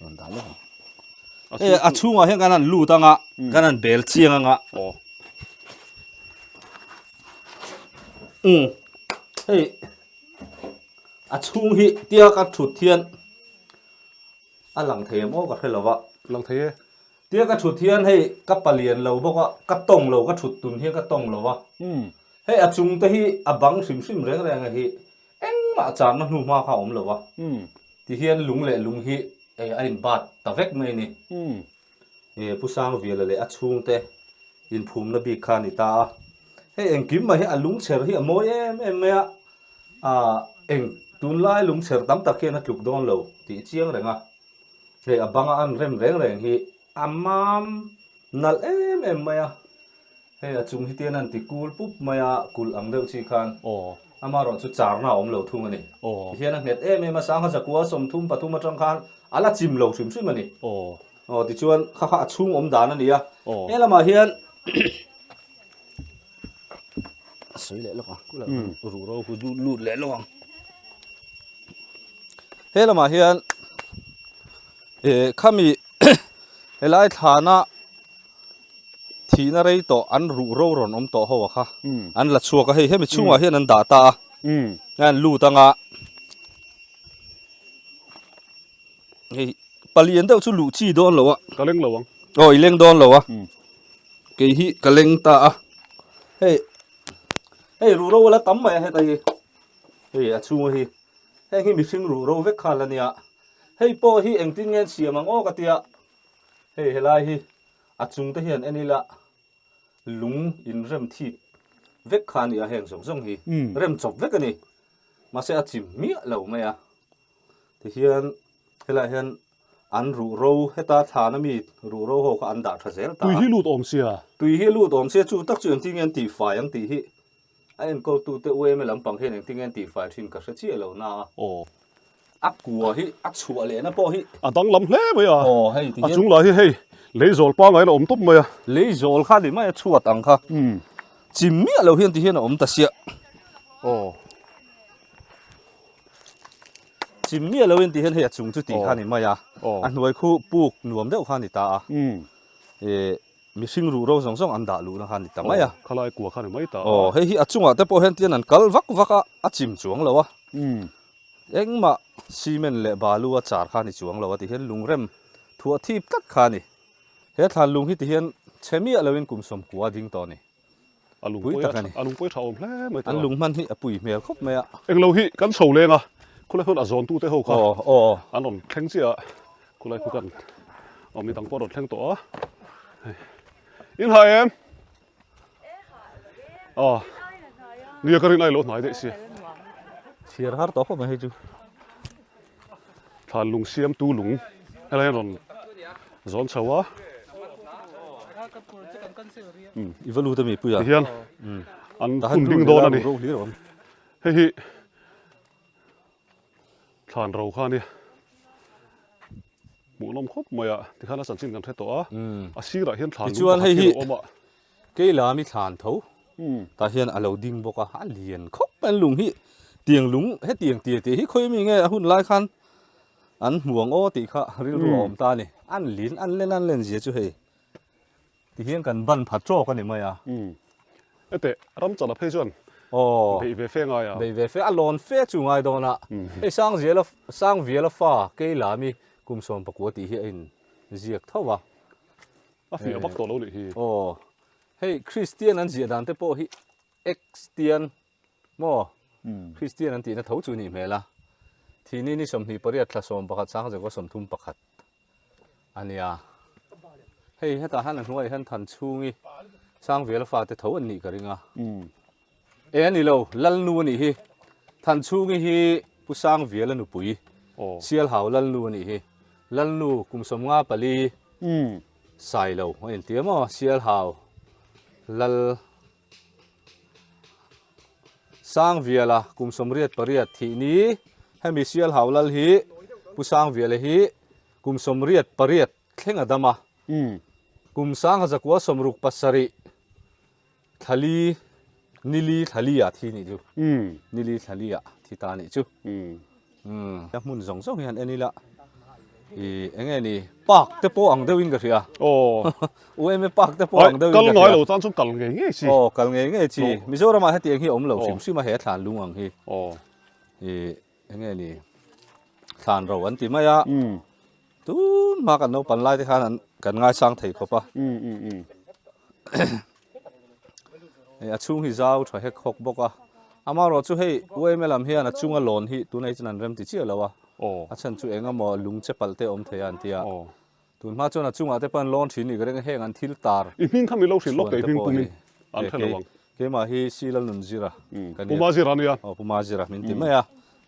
Rawn dah lawk ang. E a chhungah hian kan han lut anga, kan han bel chiang anga. Aw. Um. Hei a chhung hi tia ka thut hian a lang thei em aw ka hre lo va. Lang thei e. Tia ka thut hian hei ka palian lo bawk a, ka tawng lo ka thut tun hian ka tawng lo va. Hei a chung te hi a bang hrim hrim reng reng a hi engmah charna hnu hma kha a awm lo va. Ti hian lung leh lung hi a inbat ta vek mai a ni. Pu Sangviala leh a chhungte inphumna bik kha a ni ta a. Hei engkim mai hi a lungchher hi a mawi em em mai a, ah eng tunlai lungchher tam tak hian a tluk dawn lo tih chiang reng a. Hei a banga an rem reng reng hi a mam nalh em em mai a. Hei a chung hi tian an ti kul pup mai a, kulh ang deuh chi khan amaherawh chu charna a awm lo thung a ni. Tihian a nghet em em a, sangha zakua 33 atang khan a la chim lo hrim hrim a ni. Aw tichuan kha kha a chhung awm dan a ni a, he lamah hian a sawi leh lawk ang, ruh ro hu lut leh lawk ang. He lamah hian eh khami helai thlana thihna rei tawh an ruh ro rawn awm tawh ho a kha an la chhuak a hei hemi chhungah hian an dah ta a an lut anga. Hei palian deuh chu luh chi dawn lo a. Ka leng lo ang. Aw i leng dawn lo a. Kei hi ka leng ta a. Hei hei ruh ro a la tam mai a heta hi. Hei a chhunga hi. Heng hi mihring ruh ro vek kha la nia. Hei pawh hi engtin nge an siam ang aw ka tia. Hei helai hi a chung te hian en ila lung inrem thip vek kha a ni a heng zawng zawng hi rem chawp vek a ni. Mahse a chim miah lo mai a. Tihian helaiah hian an ruh ro heta thlan ami ruh ro ho kha an dah tha zel ta a. Tui hi lut awm sia. Tui hi lut awm sia chu tak chu engtin nge an tihfai ang tih hi a enkawltute UMA lampang hian engtin nge an tihfai thin ka hre chiah lo na a. Aw. A kua hi a chhuah lehna pawh hi. A danglam hle mai a. Aw hei ti hian. A chung lah hi hei leizawl pangngai in a awm tawp mai a. Leizawl kha ni mai a chhuat ang kha. Chim miah lo hian ti hian a awm ta siah. Aw. Chim miah lo in ti hian hei a chung chu tih kha ni mai a. A hnuai khu puk nuam deuh kha ni ta a. Ih mihring ruh ro zawng zawng an dah luhna kha ni ta mai a. Khalai kua kha ni mai ta a. Aw hei hi a chungah te pawh hian tian an kal vak vak a, a chim chuang lo a. Engmah cement leh balu a char kha ni chuang lo a ti hian lungrem thuah thip tlat kha a ni. He thlan lung hi ti hian chhe miah loin kum sawmkua a ding tawh a ni. A lung pui a a lung pui tha awm hle mai tawh. An lung hman hi a pui hmel khawp mai a. Englo hi kan chho leng a, khulai hun a zawn tute ho kha an rawn thleng chiah a, khulai khu kan aw mi dang pawh a rawn thleng tawh a. In ha em? Aw nia ka rin ai lo hnai daih si. Chhiar har tawh khawp mai hei chu. Thlan lung siamtu lung helai an rawn zawn chho a. I va lut ami puia. Tihian an phun ding dawn a ni. Hei hi thlan ro kha a nia. Hmuhnawm khawp mai a tikhan a chanchin kan hre tawh a. A sirah hian thlan lung pakhat hi a lo awm a. Keila mi thlan tho tah hian a lo ding bawk a, a lian khawp mai an lung hi tiang lung hetiang tia tih hi khawi mi nge a hun lai khan an hmu ang aw tih kha rilru a awm ta a ni, an lin an len an len zia chu hei ti hian kan ban pha tawk a ni mai a. Hete ram chala phei chuan beih ve fe ngai a. Beih ve fe a lawn fe chu ngai dawn a, hei Sangziala Sangviala fa Keila mi kum 14 tih hi a in ziak tho va. A fiah vak tawh lo nih hi. Aw, hei Kristian an ziah dan te pawh hi Xtian maw? Kristian an tihna tho chu nih hmel a. Thihni ni 28 thla 11 sangzekua 31 a nia. Hei hetah hian a hnuaiah hian Thanchhungi Sangvela fate tho an nih ka ring a. E a ni lo, Lalnu a nih hi. Thanchhungi hi Pu Sangviala nupui, Sialhau Lalnu a nih hi. Lalnu kum 54 Sailo a inti a maw, Sialhau Lal Sangviala kum 88 thih ni. Hemi Sialhau Lal hi Pu Sangviala hi kum 88 thleng a dam a. Kum 1967 Thlali, nili thlali ah thi nih chu. Nili thlali ah thi ta nih chu. A hmun zawng zawng hian en ila i enge ni park te pawh ang deuhin ka hria. Aw. UMA park te pawh ang deuhin ka hria. Kal ngai lo tan chuan kal ngei ngei chi. Aw, kal ngei ngei chi. Mizoramah hetiang hi a awm lo hrim hrim a he thlan lung ang hi. Aw. I enge ni thlan ro an ti mai a. Tun hma kan naupan lai te khan an kan ngaisang thei khawp a. Hei a chhung hi zau tha hek hawk bawk a. Amaherawh chu hei UMA lam hian a chunga lawn hi tunah hi chuan an rem ti chiah lo a. A chhan chu eng emaw lung che palh te awm thei a an ti a. Tun hma chuan a chungah te pawh an lawn thin ni ka ring a heng an thil tar I hming kha mi lo hrilh lawk teh i hming pumin an hre lo ang. Keimah hi Silal Nunzira ka nia. Puma Zira a nia. Aw Puma Zira min ti mai a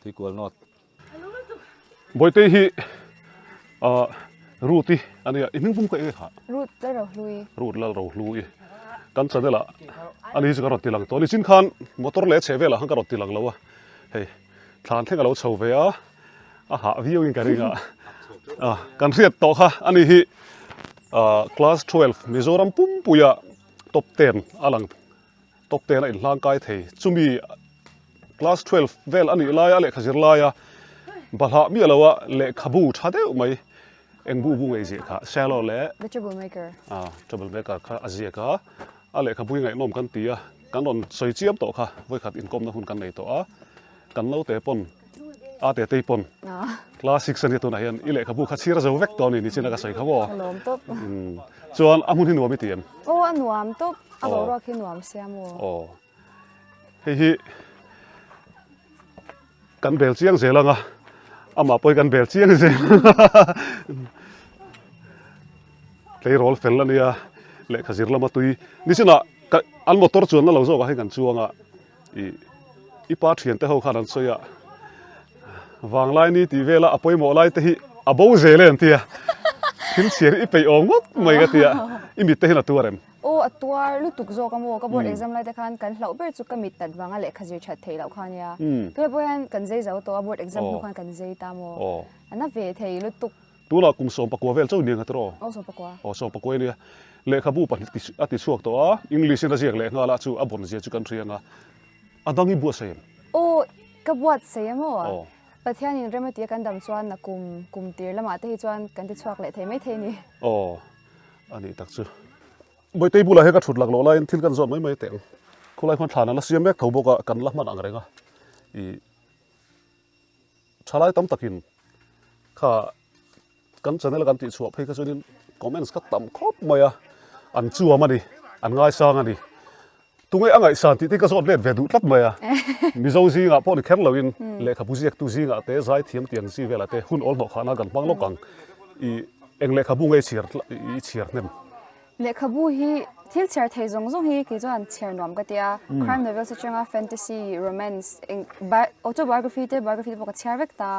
Tuikual North. Bawitei hi ah Ruth i a nia i hming pum ka eng e kha? Ruth Lalrohlui. Ruth Lalrohlui kan channel ah a ni chu ka rawn ti lang tawh a ni chin khan motor leh chhe velah khan ka rawn ti lang lo a hei thlan thleng a lo chho ve a a hah viau in ka ring a ah kan hriat tawh kha a ni hi ah class 12 Mizoram pumpuia top 10 a lang Top ten a inhlang kai thei. Chumi class 12 vel a nih laia a lehkha zir laia balhah miah loa lehkhabu tha deuh mai eng bu bu ngei ziah kha Shallow leh The Trouble Maker. Ah, Trouble Maker kha a ziak a, a lehkhabu hi ngaihnawm kan ti a, kan rawn sawi chiam tawh kha vawikhat inkawmna hun kan nei tawh a, kan naute pawn. A te tei pawn class 6 ania tunah hian i lehkhabu kha chhir zo vek tawh a ni nichin a ka sawi kha maw. Ka lawm tawp. Chuan a hmun hi nuam i ti em? Aw a nuam tawp, a boruak hi nuam sia maw. Aw hei hi kan bel chiang zel ang a, amah pawh hi kan bel chiang zel ang a. Tleirawl fel a nia, lehkha zir lama tui nichinah ka an motor chuanna lo zawkah hian kan chuang a. I i pa thian te ho khan an sawi a, vanglai ni tih vela a pawimawh lai te hi a bo zel e an ti a, thil chhiar hi i peih awm ngawt mai ka ti a, i mit te hian a tuar em? Aw a tuar lutuk zawk a maw, ka board exam lai te khan kan hlauh ber chu ka mit nat vanga lehkha zir that theih loh kha ania, tunah pawh hian kan zei zo tawh a board exam hnu khan kan zei ta maw, a na ve thei lutuk. Tunah kum sawmpakua vel chauh nia tiraw? Aw sawmpakua. Aw sawmpakua ania. Lehkhabu pahnih ti a ti chhuak tawh a, English in a ziak leh nghal a chu a bawn zia chu kan hria ang a. A dang i buatsaih em? Aw ka buatsaih em aw. Aw. Pathianin rem a tia kan dam chuan na kum kum tir lamah te hi chuan kan ti chhuak leh thei mai thei a ni. Aw a nih tak chu. Bawitei bulah hian ka thut lak loh laiin thil kan zawt mai mai teh ang. Khulai khuan thlan a la siam mek tho bawk a, kan la hman ang reng a. Ih. Thalai tam takin kha kan channel kan tih chhuah phei kha chuanin comments kha tam khawp mai a, an chuam a ni, an ngaisang a ni. Tunge a ngaihsan tih te ka zawt let ve duh tlat mai a, Mizo zingah pawh ni kher loin lehkhabu ziaktu zingah te zaithiam tiang chi velah te hun awl hnawh khahna kan hmang lawk ang. Ih eng lehkhabu nge chhiar i chhiar hnem? Lehkhabu hi thil chhiar thei zawng zawng hi kei chuan chhiar nuam ka ti a, crime novels atanga fantasy, romance, eng autobiography te biography te pawh ka chhiar vek ta,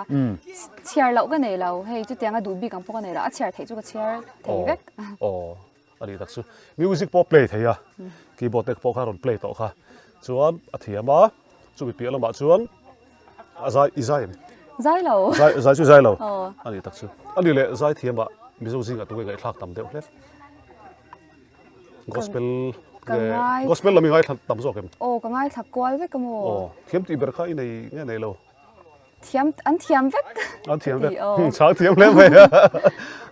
chhiar loh ka nei lo, hei chutianga duh bik ang pawh ka nei lo, a chhiar theih chu ka chhiar thei vek. Aw a nih tak chu, music pawh play thei a, keyboard te pawh kha rawn play tawh kha, chuan a thiam a, chumi piah lamah chuan a zai i zai em? Zai lo. Zai zai chu zai lo. A nih tak chu. A nih leh zai thiam ah Mizo zingah tunge ngaihthlak tam deuh hlek. Gospel nge gospel lam i ngaithla tam zawk em? Aw ka ngaithla kual vek a maw. Aw thiam tih ber kha i nei nge nei lo? Thiam an thiam vek. An thiam vek. Chhang thiam hle mai.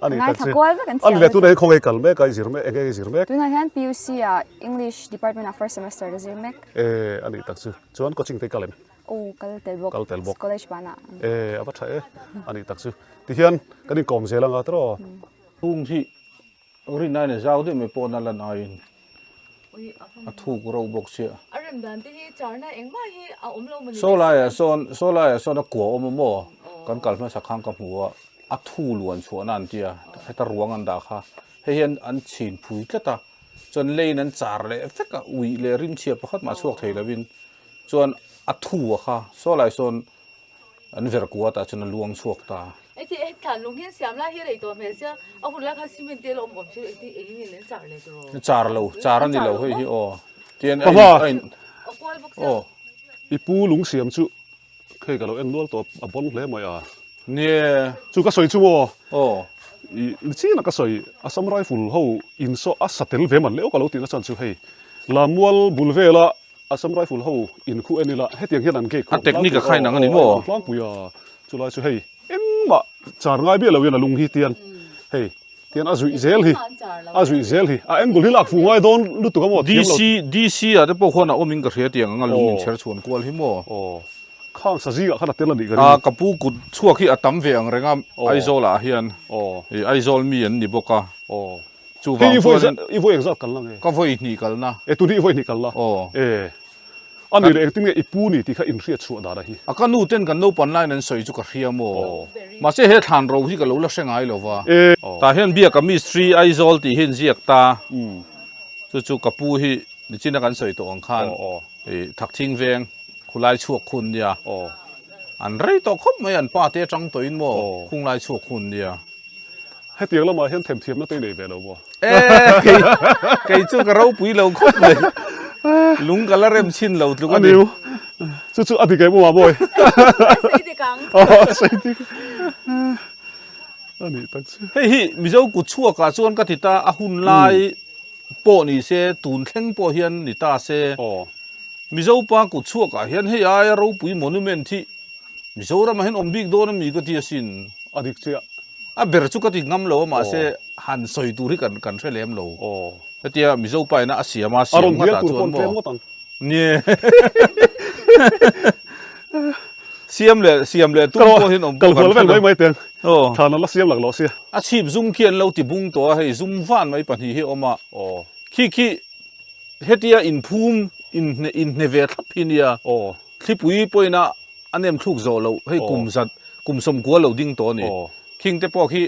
A nih tak chu. Ngaithla kual vek an thiam. A nih leh tunah hian khawngaih kal mek a i zir mek enge i zir mek? Tunah hian PUC ah English department ah first semester ka zir mek. E a nih tak chu. Chuan coaching te i kal em? Aw kal tel bawk. Kal tel bawk. College banah. E a va tha e. A nih tak chu. Tihian kan inkawm zel anga tiraw? Chung hi rinna in a zau deuh mai pawh na lan aiin a thuk reuh bawk sia. A rem dan te hi charna engmah hi a awm lo mawni. Saw laiah sawn saw laiah sawn a kua awm a maw? Kan kal hmasa khan ka hmu a, a thu luan chhuahna an tia heta ruang an dah kha hei hian an chhin phui tlat a chuan leiin an char leh vek a uih leh rimchhia pakhat mah chhuak thei lovin chuan a thu a kha saw lai sawn An ver kua tah chuan a luang chhuak ta. Heti he thlan lung hian siam lai hi rei tawh hmel sia, a hun lai khan cement te a la awm awm si lo, engtin eng nge an char leh tawh? Char lo, char a ni lo hei hi aw. Tian a in, a in, A kual bawk sia. aw. I pu lung siam chu khei ka lo en nual tawp, a bon hle mai a. Nie. Chu ka sawi chu maw? Aw. I nichin a ka sawi, Assam Rifle ho in saw a sa tel ve man leh awk a lo tihna chan chu hei, Lammual bul vela Assam Rifle ho in khu en ila hetiang hian an gate A technique a khain ang a ni maw? Aw tlangpui a, chulai chu hei engmah char ngai biah lo hian a lung hi tian hei tian a zuih zel hi a zuih zel hi a angle hi lak fuh ngai dawn lutuk a maw thiam lo DC DC ah te pawh khuan a awm in ka hria tiang ang a lung in chher chhuan kual hi maw? Aw khang sazi ah khan a tel a nih ka ring. A ka pu kut chhuak hi a tam ve ang reng a Aizawl ah hian Aw Aizawl mi an ni bawk a. Aw Chuvang chuan i vawi engzat kalna nge? Ka vawi hnih kalna. E tun hi i vawi hnih kalna? Aw. E. A nih leh engtin nge i pu ni tih kha inhriat chhuah dan a hi? A ka nu ten kan naupan laiin an sawi chu ka hria maw? Aw. Mahse he thlan ro hi ka lo la hre ngai lo va. E. Aw. Tah hian Biaka Mistri Aizawl tih hi an ziak ta. Umm. Chu chu ka pu hi nichina kan sawi tawh ang khan Aw aw. i Thakthing veng khulai chhuak khun nia. Aw. An rei tawh khawp mai an pa te atang tawhin maw Aw. khunglai chhuak khun nia. Hetiang lamah hian themthiamna te i nei ve lo maw? Eh, kei, kei chu ka ropui lo khawp mai. Lung ka la rem chhin lo tluk a ni. Aniu, chu chu a dik em aw mawi? A sei dik ang. A sei dik. A nih tak chu. Hei hi Mizo kut chhuakah chuan ka ti ta, a hun lai pawh ni se, tun thleng pawh hian ni ta se. Aw. Mizo pa kut chhuakah hian hei aia ropui monument hi Mizoram ah hian awm bik dawn a mi ka ti asin. A dik chiah. A ber chu ka ti ngam lo a mahse han sawi tur hi kan kan hre lem lo. Hetia Mizo pa ina a siam a siam nghat ah chuan maw. Nie. Siam leh siam leh tum pawh hian awm pawh kan hre lo. Kal hual vel mai mai teng. Thlan an la siam lak lo sia. A chhip zum khi an lo ti bung tawh a hei zum van mai pahnih hi a awm a. Khi khi hetia inphum inhne inhne ve thlap hi nia. Thlipui pawhin a a nem thluk zawh loh hei kum zat kum sawmkua lo ding tawh a ni. Khing te pawh khi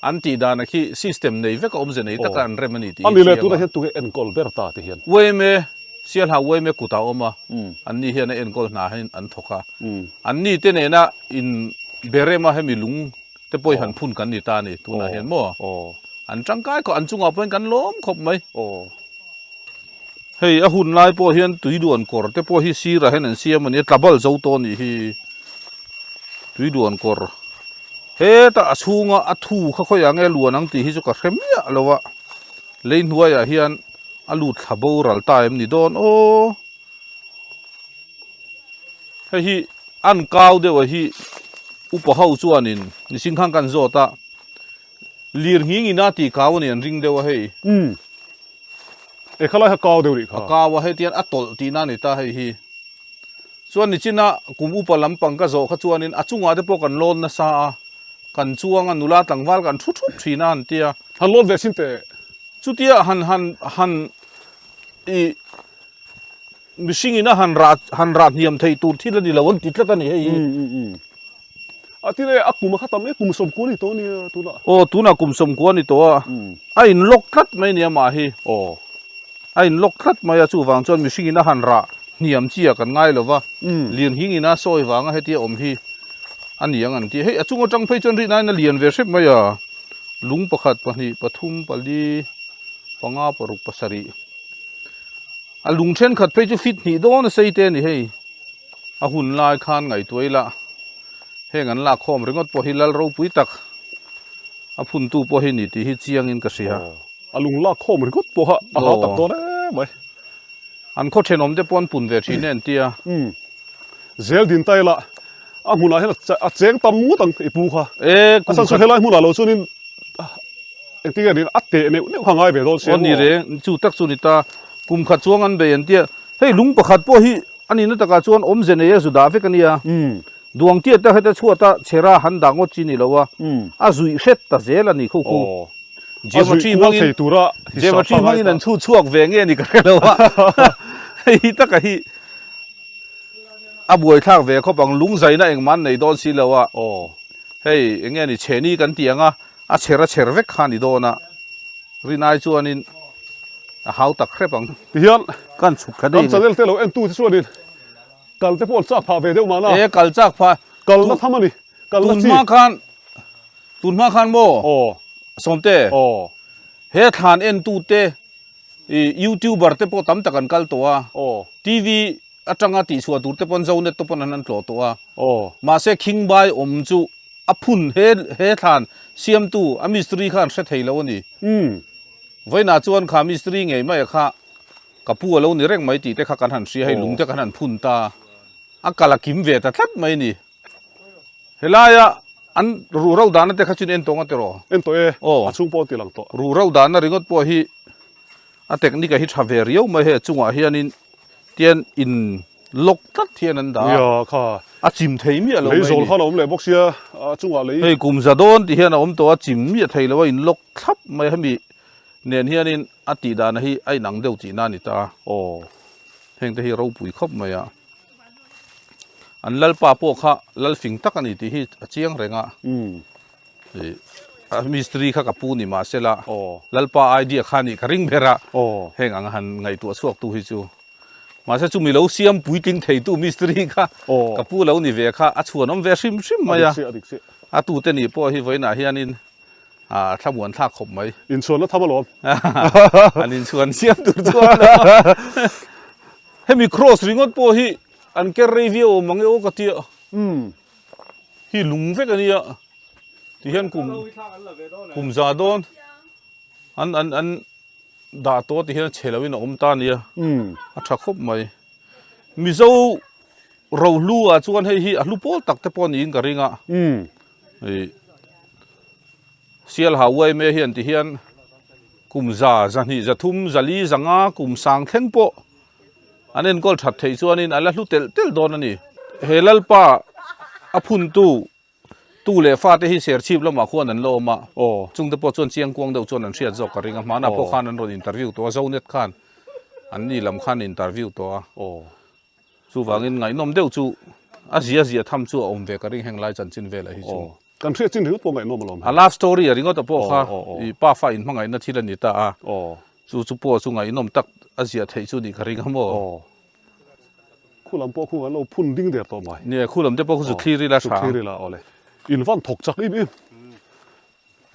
An tih dana khi system nei vek a awmze nei taka an rem a ni tih hi chiang a. A ni leh tunah hian tunge enkawl ber ta ti hian. Uaime, Sialha uaime kutah a awm a, an ni hian a enkawl hna hian an thawk a. An ni te nena in be rem a hemi lung te pawh hi han phun kan ni ta a ni tunah hian maw? An tangkai khawp, an chungah pawhin kan lawm khawp mai. Hei a hun lai pawh hian tui duan kawr te pawh hi sirah hian an siam a ni a, tlabal zo tawh a nih hi tui duan kawr. Hetah a chhunga a thu kha khawiah nge luan ang tih hi chu ka hre miah lo a, lei hnuaiah hian a lut thla boral ta em ni dawn aw. Hei hi an kau deuh a hi upa ho chuanin nising khan kan zawt a, lir nghing ina tih kau a ni an ring deuh a hei. Umm. E khalai kha kau deuh rih kha. A kau a hei tian a tawlh tihna a ni ta hei hi. Chuan nichina kum upa lampang ka zawh kha chuanin a chungah te pawh kan lawn nasa a, kan chuang a nula tlangval kan thu thup thin a han tia. Han lawn ve sin teh. Chutia han han han i mihring in a han rah han rah hniam theih tur thil a ni lo an ti tlat a ni hei hi. A ti le a kum a kha tam e kum sawmkua a ni tawh a nia tunah. Aw tunah kum sawmkua a ni tawh a, a in lock tlat mai a ni amah hi. Aw. A in lock tlat mai a chuvang chuan mihring in a han rah hniam chi ah kan ngai lo va, lian hing in a sawi vang a hetia awm hi a ni ang an ti. Hei a chung atang phei chuan rihna in a lian ve hrep mai a, lung pakhat pahnih pathum pali panga paruk pasarih a lung thenkhat phei chu fit hnih dawn a sei te a ni hei. A hun lai khan ngaihtuah ila heng an lak khawm ringawt pawh hi lal ropui tak a phuntu pawh hi ni tih hi chiangin ka hria. A lung lak khawm ringawt pawh kha a hau tak dawn em mai. An khaw thenawm te pawh an pun ve thin e an tia. Umm. Zel din ta ila a hmunah hian a cheng tam ngawt ang i pu kha. E kum A chhan chu helai hmunah lo chuanin Engtin nge niin a teh neuh neuh kha ngai ve dawn sia maw? Aw ni reng, chu tak chu ni ta. Kum khat chuang an bei an tia. Hei lung pakhat pawh hi a nihna takah chuan awmze nei a zu dah vek a nia. Duang tiat te heta chhuata chhera han dah ngawt chi ni lo a, a zuih hret ta zel a ni kho khu. Geometry hmangin Geometry hmangin an chhut chhuak ve nge ni ka hre lo a. Hei hi taka hi A buaithlak ve khawp ang, lung zaina engmah an nei dawn si lo a. Aw. Hei, eng nge ni, chheni kan tih ang a, a chher a chher vek kha a ni dawn a. Rinai chuanin a hau tak hrep ang. Tihian, Kan chhuk thla daih kan channel te lo en tu te chuanin kal te pawh an chak phah ve deuh mahna. E, kal chak phah. Kalna tham a ni, kalna chi. Tun hma khan, tun hma khan maw? Aw. Sawmte. Aw. He thlan en tu te I youtuber te pawh tam tak an kal tawh a, TV atanga tihchhuah tur te pawn Zonet te pawn an an tlawh tawh a. Mahse Khingbai awm chu a phun he he thlan siamtu a mistiri kha an hre thei lo a ni. Vawiinah chuan kha mistiri ngei mai a kha ka pu a lo ni reng mai tih te kha kan han hria hei lung te kan han phun ta a kal a kim ve ta tlat mai a ni. Helaia an ruhro dahna te kha chuan en tawh nga tiraw? En tawh e, a chhung pawh an ti lang tawh. Ruhro dahna ringawt pawh hi a technique a hi tha ve riau mai hei a chungah hianin tian in lock tlat hian an dah a. Nia kha. A chim thei miah lo mai ni. Lei zawl khan a awm leh bawk sia, a chungah lei. Hei kum za dawn tih hian a awm tawh a, chim miah thei lo a in lock thlap mai hemi nen hianin a tih dahna hi a inang deuh tihna a ni ta. Aw. Heng te hi ropui khawp mai a. An lalpa pawh kha lal fing tak a ni tih hi a chiang reng a. A mistiri kha ka pu ni mahsela lalpa idea kha nih ka ring ber a, heng ang han ngaihtuah chhuak tu hi chu. Mahse chumi lo siam puitling theitu mistiri kha ka pu lo ni ve kha a chhuanawm ve hrim hrim mai a. A tute nih pawh hi vawiinah hianin A thlamuan thlak khawp mai. Inchhuanna tham alawm. An inchhuan siam tur chu a lo. Hemi cross ringawt pawh hi an ker rei viau awm ang e aw ka tia. Hi lung vek a nia. Ti hian kum kum za dawn an an an dah tawh ti hian a chhe loin a awm ta a nia. A tha khawp mai. Mizo rohlu ah chuan hei hi a hlu pawl tak te pawh niin ka ring a. Hei Sialha uaime hian ti hian kum za zahnih zathum zali zanga kum sang thleng pawh an enkawl that theih chuanin a la hlu telh telh dawn a ni. He Lalpa. A phuntu tu leh fate hi Serchhip lamah khuan an la awm a, chungte pawh chuan chiangkuang deuh chuan an hriat zawk ka ring a, hmanah pawh khan an rawn interview tawh a, Zonet khan an ni lam khan interview tawh a, chuvangin ngaihnawm deuh chu a zia zia tham chu a awm ve ka ring heng lai chanchin velah hi chu. Kan hriat chin ringawt pawh ngaihnawm alawm hei. A love story a ringawt a pawh kha i pa fa inhmangaihna thil a ni ta a, chu chu pawh chu ngaihnawm tak a ziah theih chu nih ka ring a maw. Khu lam pawh khu an lo phun ding der tawh mai. Nia, khu lam te pawh khu zu thlir ila tha. Zu thlir ila awle. In van thawk chak em em.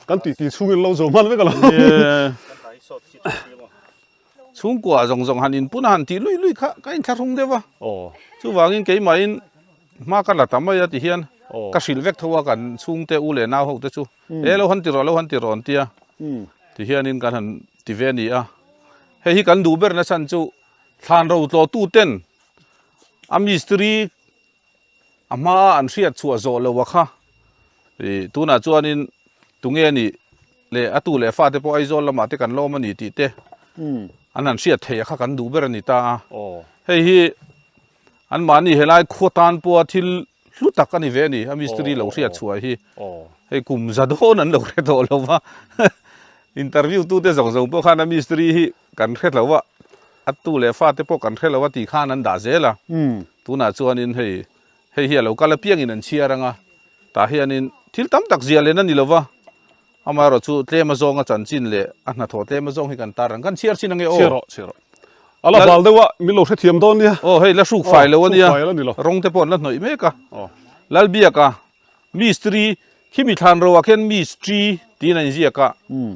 Kan tih tih chhungin lo zo hman vek alo. Nia. Chhungkua zawng zawng han inpun a han tih lui lui kha ka inthlahrung deuh a. Chuvangin keimahin hma ka la ta mai a ti hian ka hrilh vek tho a kan chhungte u leh nau ho te chu. E lo han ti rawh lo han ti rawh an tia. Ti hianin kan han ti ve a ni a. Hei hi kan duh ber na chhan chu Thlan rotlawtuten a mistiri a hmaa an hriat chhuah zawh lo a kha ih tunah chuanin tunge nih leh a tu leh fate pawh Aizawl lamah te kan lawm a ni tih te an han hriat theih a kha kan duh ber a ni ta a. Hei hi anmahni helai khua tan pawha thil hlu tak a ni ve a ni a mistiri lo hriat chhuah hi hei kum za dawn an lo hre tawh lo va interview tu te zawng zawng pawh khan a mistiri hi kan hre lo a a tu leh fa te pawh kan hre lo a tih khan an dah zel a tunah chuanin hei hei hi a lo kal apiangin an chhiar anga tah hianin thil tam tak zia len a ni lo va Amaherawh chu tlem azawnga chanchin leh a hnathawh tlem azawng hi kan tar ang. Kan chhiar chin ange aw. Chhiar rawh, chhiar rawh. A la bal deuh a, min lo hrethiam dawn nia. Aw hei la hruk fai lo a nia. Hruk fai la ni lo. Rawng te pawh an la hnawih mek a. Aw. Lalbiaka, Mistri, khimi thlan roah khian Mistri tiin a inziak a.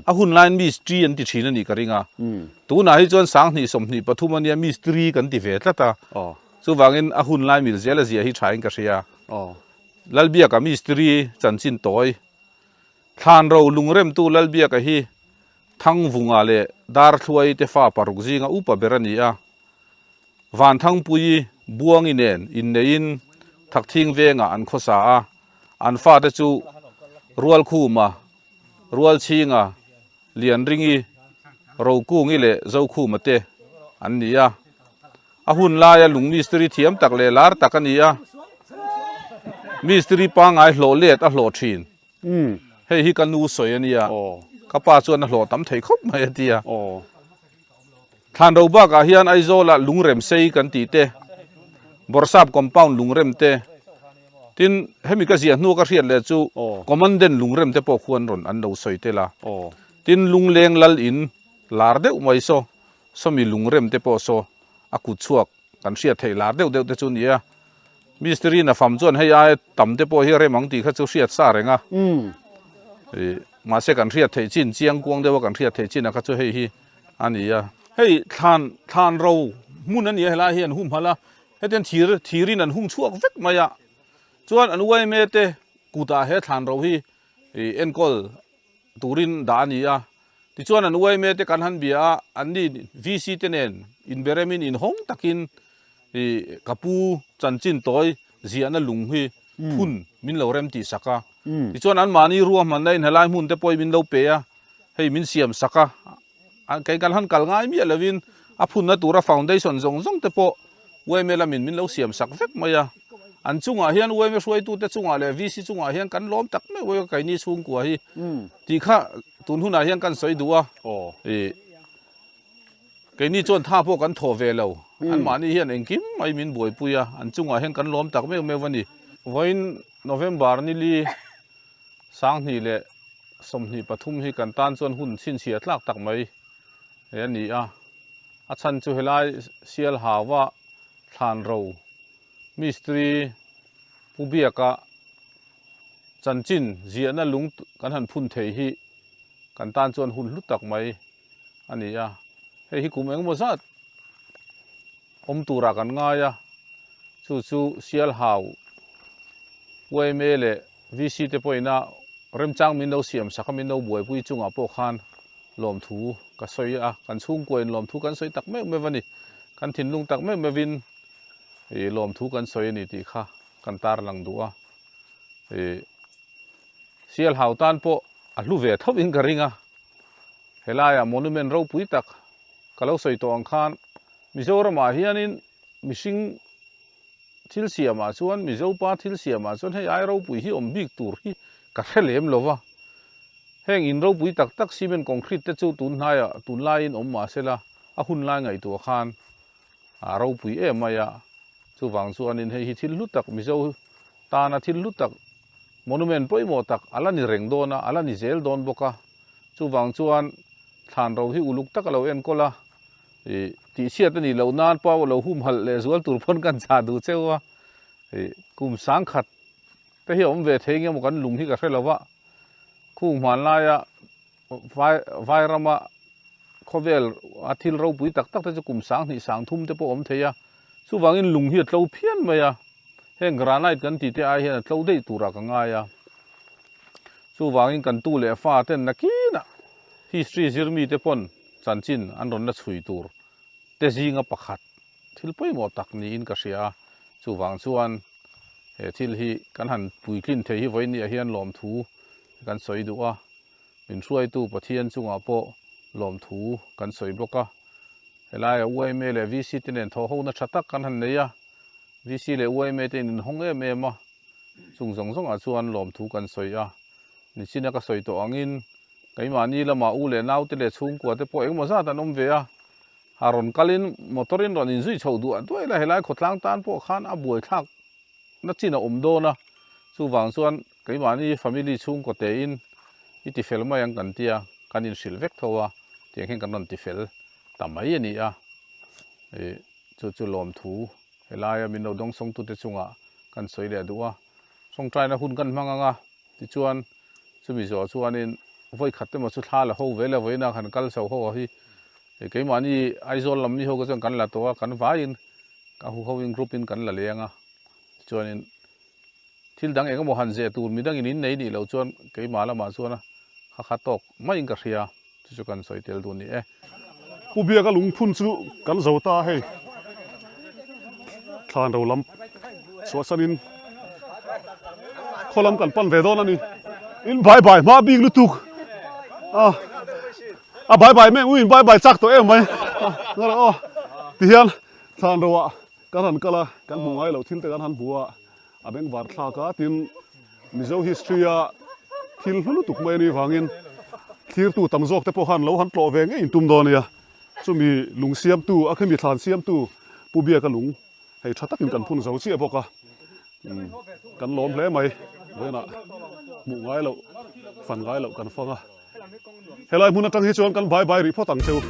A hun laiin Mistri an ti thin a nih ka ring a. Tunah hi chuan 20 23 a nia Mistri kan ti ve tlat a. Aw. Chuvangin a hun lai mil zel a zia hi thain ka hria. Aw. Lalbiaka, Mistri chanchin tawi. Thlanro lungremtu Lalbiaka hi Thangvunga leh Darthluai te fa paruk zinga upa ber a ni a. Vanthangpuii Buangi nen inneiin Thakthing vengah an khawsa a, an fate chu Rualkhuma, Rualchhinga, Lianringi, Rokungi leh Zokhuma te an ni a. A hun laia lung mistiri thiam tak leh lar tak a ni a, mistiri pangngai hlawh let a hlawh thin. Hei hi ka nu sawi a nia, ka pa chuan a hlawh tam thei khawp mai a ti a. Thlanro bakah hian Aizawlah lungrem sei kan tih te, Bawrhsap compound lungrem te, tin hemi ka ziah hnua ka hriat leh chu Commandant lungrem te pawh khuan rawn an lo sawi tel a. Tin Lungleng lal in lar deuh mai saw Sawmi lungrem te pawh saw a kut chhuak kan hriat theih lar deuh deuh te chu nia. Mistiri na fam chuan hei aia tam te pawh hi a rem ang tih kha chu hriat sa reng a. Ih mahse kan hriat theih chin chiang kuang deuh a kan hriat theih chin a kha chu hei hi a ni a. Hei thlan thlan ro hmun a ni a helai hi an humhalh a, hetiang thir thirin an hung chhuak vek mai a. Chuan an yma te kutah he thlan ro hi ih enkawl turin dah a ni a. Tichuan an yma te kan han bia a, anni VC te nen inberemin inhawng takin ih ka pu chanchin tawi ziahna lung hi phun min lo rem tih sak a. Tichuan anmahni ruahmanna in helai hmun te pawh hi min lo pe a, hei min siam sak a. Kei kan han kal ngai miah lovin a phunna tura foundation zawng zawng te pawh yma lamin min lo siam sak vek mai a. An chungah hian yma hruaitute chungah leh VC chungah hian kan lawm tak meuh mai a keini chhungkua hi tih kha tun hunah hian kan sawi duh a. Ih keini chuan tha pawh kan thawh ve lo. Anmahni hian engkim mai min buaipui a, an chungah hian kan lawm tak meuh meuh a ni. Vawiin November nili 2023 hi kan tan chuan hun chhinchhiah tlak tak mai a ni a. A chhan chu helai Sialhauva Thlanro Mistiri Pu Biaka chanchin ziahna lung kan han phun thei hi kan tan chuan hun hlu tak mai a ni a. Hei hi kum engemaw zat awm turah kan ngai a, chu chu Sialhau yma leh VC te pawhin a remchang min lo siam sak a, min lo buaipui chungah pawh khan lawmthu ka sawi a, kan chhungkuain lawmthu kan sawi tak meuh meuh a ni. Kan thinlung tak meuh meuhin ih lawmthu kan sawi a ni tih kha kan tarlang duh a. Ih Sialhau tan pawh a hlu ve tho in ka ring a, helaiah monument ropui tak ka lo sawi tawh ang khan Mizoramah hianin mihring. thil siamah chuan Mizo pa thil siamah chuan hei ai ropui hi awm bik tur hi ka hre lem lo va. Heng in ropui tak tak cement concrete te chu tun hnaiah tunlaiin awm mah sela a hun lai ngaihtuah khan a ropui em mai a. Chuvang chuanin hei hi thil hlu tak Mizo tana thil hlu tak monument pawimawh tak a la ni reng dawn a, a la ni zel dawn bawk a. Chuvang chuan thlan ro hi uluk tak a lo enkawl a, ih tihchhiat a nih loh nan pawh lo humhalh leh zual tur pawn kan chah duh cheu a, ih kum sangkhat te hi a awm ve thei nge maw kan lung hi ka hre lo va, khung hmanlaia vai vairama khawvel a thil ropui tak tak te chu kum sanghnih sangthum te pawh a awm thei a, chuvangin lung hi a tlo phian mai a. Heng granite kan tih te ai hian a tlo daih turah ka ngai a. Chuvangin kan tu leh fa ten nakinah history zir mite pawn chanchin an rawn la chhui tur te zinga pakhat thil pawimawh tak niin ka hria a. Chuvang chuan he thil hi kan han puitlin thei hi vawiin hian lawmthu kan sawi duh a. Min hruaitu Pathian chungah pawh lawmthu kan sawi bawk a. Helaia UMA leh VC te nen thawhhona tha tak kan han nei a. VC leh YMA te in inhawng em em a, chung zawng zawngah chuan lawmthu kan sawi a. Nichina ka sawi tawh angin keimahni lamah u leh naute leh chhungkua te pawh engemaw zat an awm ve a, ha rawn kalin motor in rawn inzui chhoh duah duah ila helai khawtlang tan pawh khan a buaithlak na chin a awm dawn a, chuvang chuan keimahni family chhungkaw tein i tifel mai ang kan tia kan inhrilh vek tho a, tiang hian kan rawn tifel ta mai a ni a, ih chu chu lawmthu. Helaia min lo dawngsawngtute chungah kan sawi leh duh a, tawngtaina hun kan hmang ang a, tichuan chumi zawh chuanin vawi khat emaw chu thla la ho ve le vawiina kan kal chho ho hi keimahni Aizawl lam mi ho kha chuan kan la tawh a, kan vaiin ka hu hoin group in kan la leng a, tichuanin Thil dang eng emaw han zeh tur midangin in nei nih loh chuan keimah lamah chuan a kha kha tawk maiin ka hria, chu chu kan sawi tel duh ni e. Pu Biaka lungphun chu kan zo ta hei, thlan ro lam chhuahsanin khaw lam kan pan ve dawn a ni. In bai bai hma bik lutuk a, a bai bai mek u in bai bai chak tawh em mai aw tihian thlan ro ah Kan han kal a, kan hmu ngai loh thil te kan han hmu a, a bengvar thlak a, tin Mizo history a thil hlu lutuk mai a nih vangin thlirtu tam zawk te pawh khan lo han tlawh ve ngei intum dawn a nia. Chumi lung siamtu, a khimi thlan siamtu Pu Biaka lung hei tha takin kan phun zo chiah bawk a, kan lawm hle mai. Vawiinah hmuh ngai loh, fan ngai loh kan fang a. Helai hmun atang hi chuan kan bai bai rih phawt ang cheu.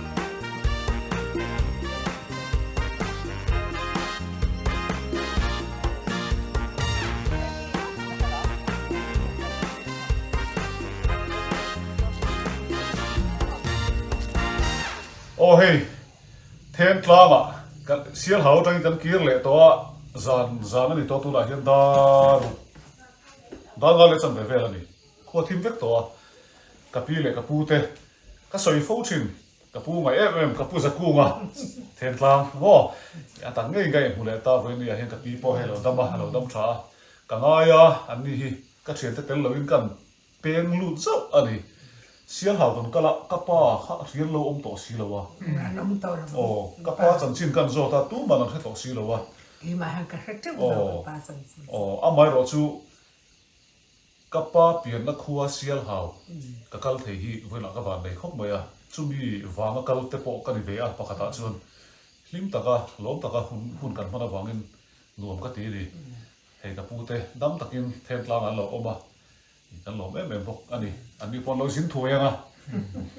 Aw hei, then tlangah kan Sialhau atangin kan kir leh tawh a, zan zan a ni tawh tunah hian dar dar ngal leh chanve vel a ni. Khua thim vek tawh a, ka pi leh ka pu te ka sawi fo thin, ka pu ngai em em, ka pu Zakunga Thentlang maw a tak ngei ngei hmu leh ta vawiin ah hian ka pi pawh hei a lo dam a, a lo dam tha a, ka ngai a, an ni hi ka thiante tel loin kan peng lut zauh a ni. Sialhau kan kal a, ka pa kha a hrial lo awm tawh si lo a, aw ka pa chanchin kan zawt a, tuman an hre tawh si lo a, aw aw amaherawh chu Ka pa pianna khua Sialhau ka kal thei hi vawiinah ka van nei khawp mai a, chumi vanga kal te pawh ka ni ve a, pakhatah chuan hlim taka lawm taka hun hun kan hman avangin nuam ka ti a ni. Hei ka pute dam takin thentlang an lo awm a, kan lawm em em bawk a ni. An ni pawh an lo zin thuai ang a,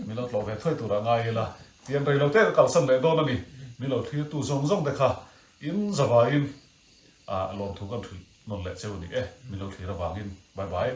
min lo tlawh ve thuai turah ngai ila, tian rei lo te ka kalsan leh dawn a ni. Min lo thlirtu zawng zawng te kha in zavaiin. Ah lawmthu kan hrilh nawn leh cheu a ni e, min lo thlir avangin bye bye.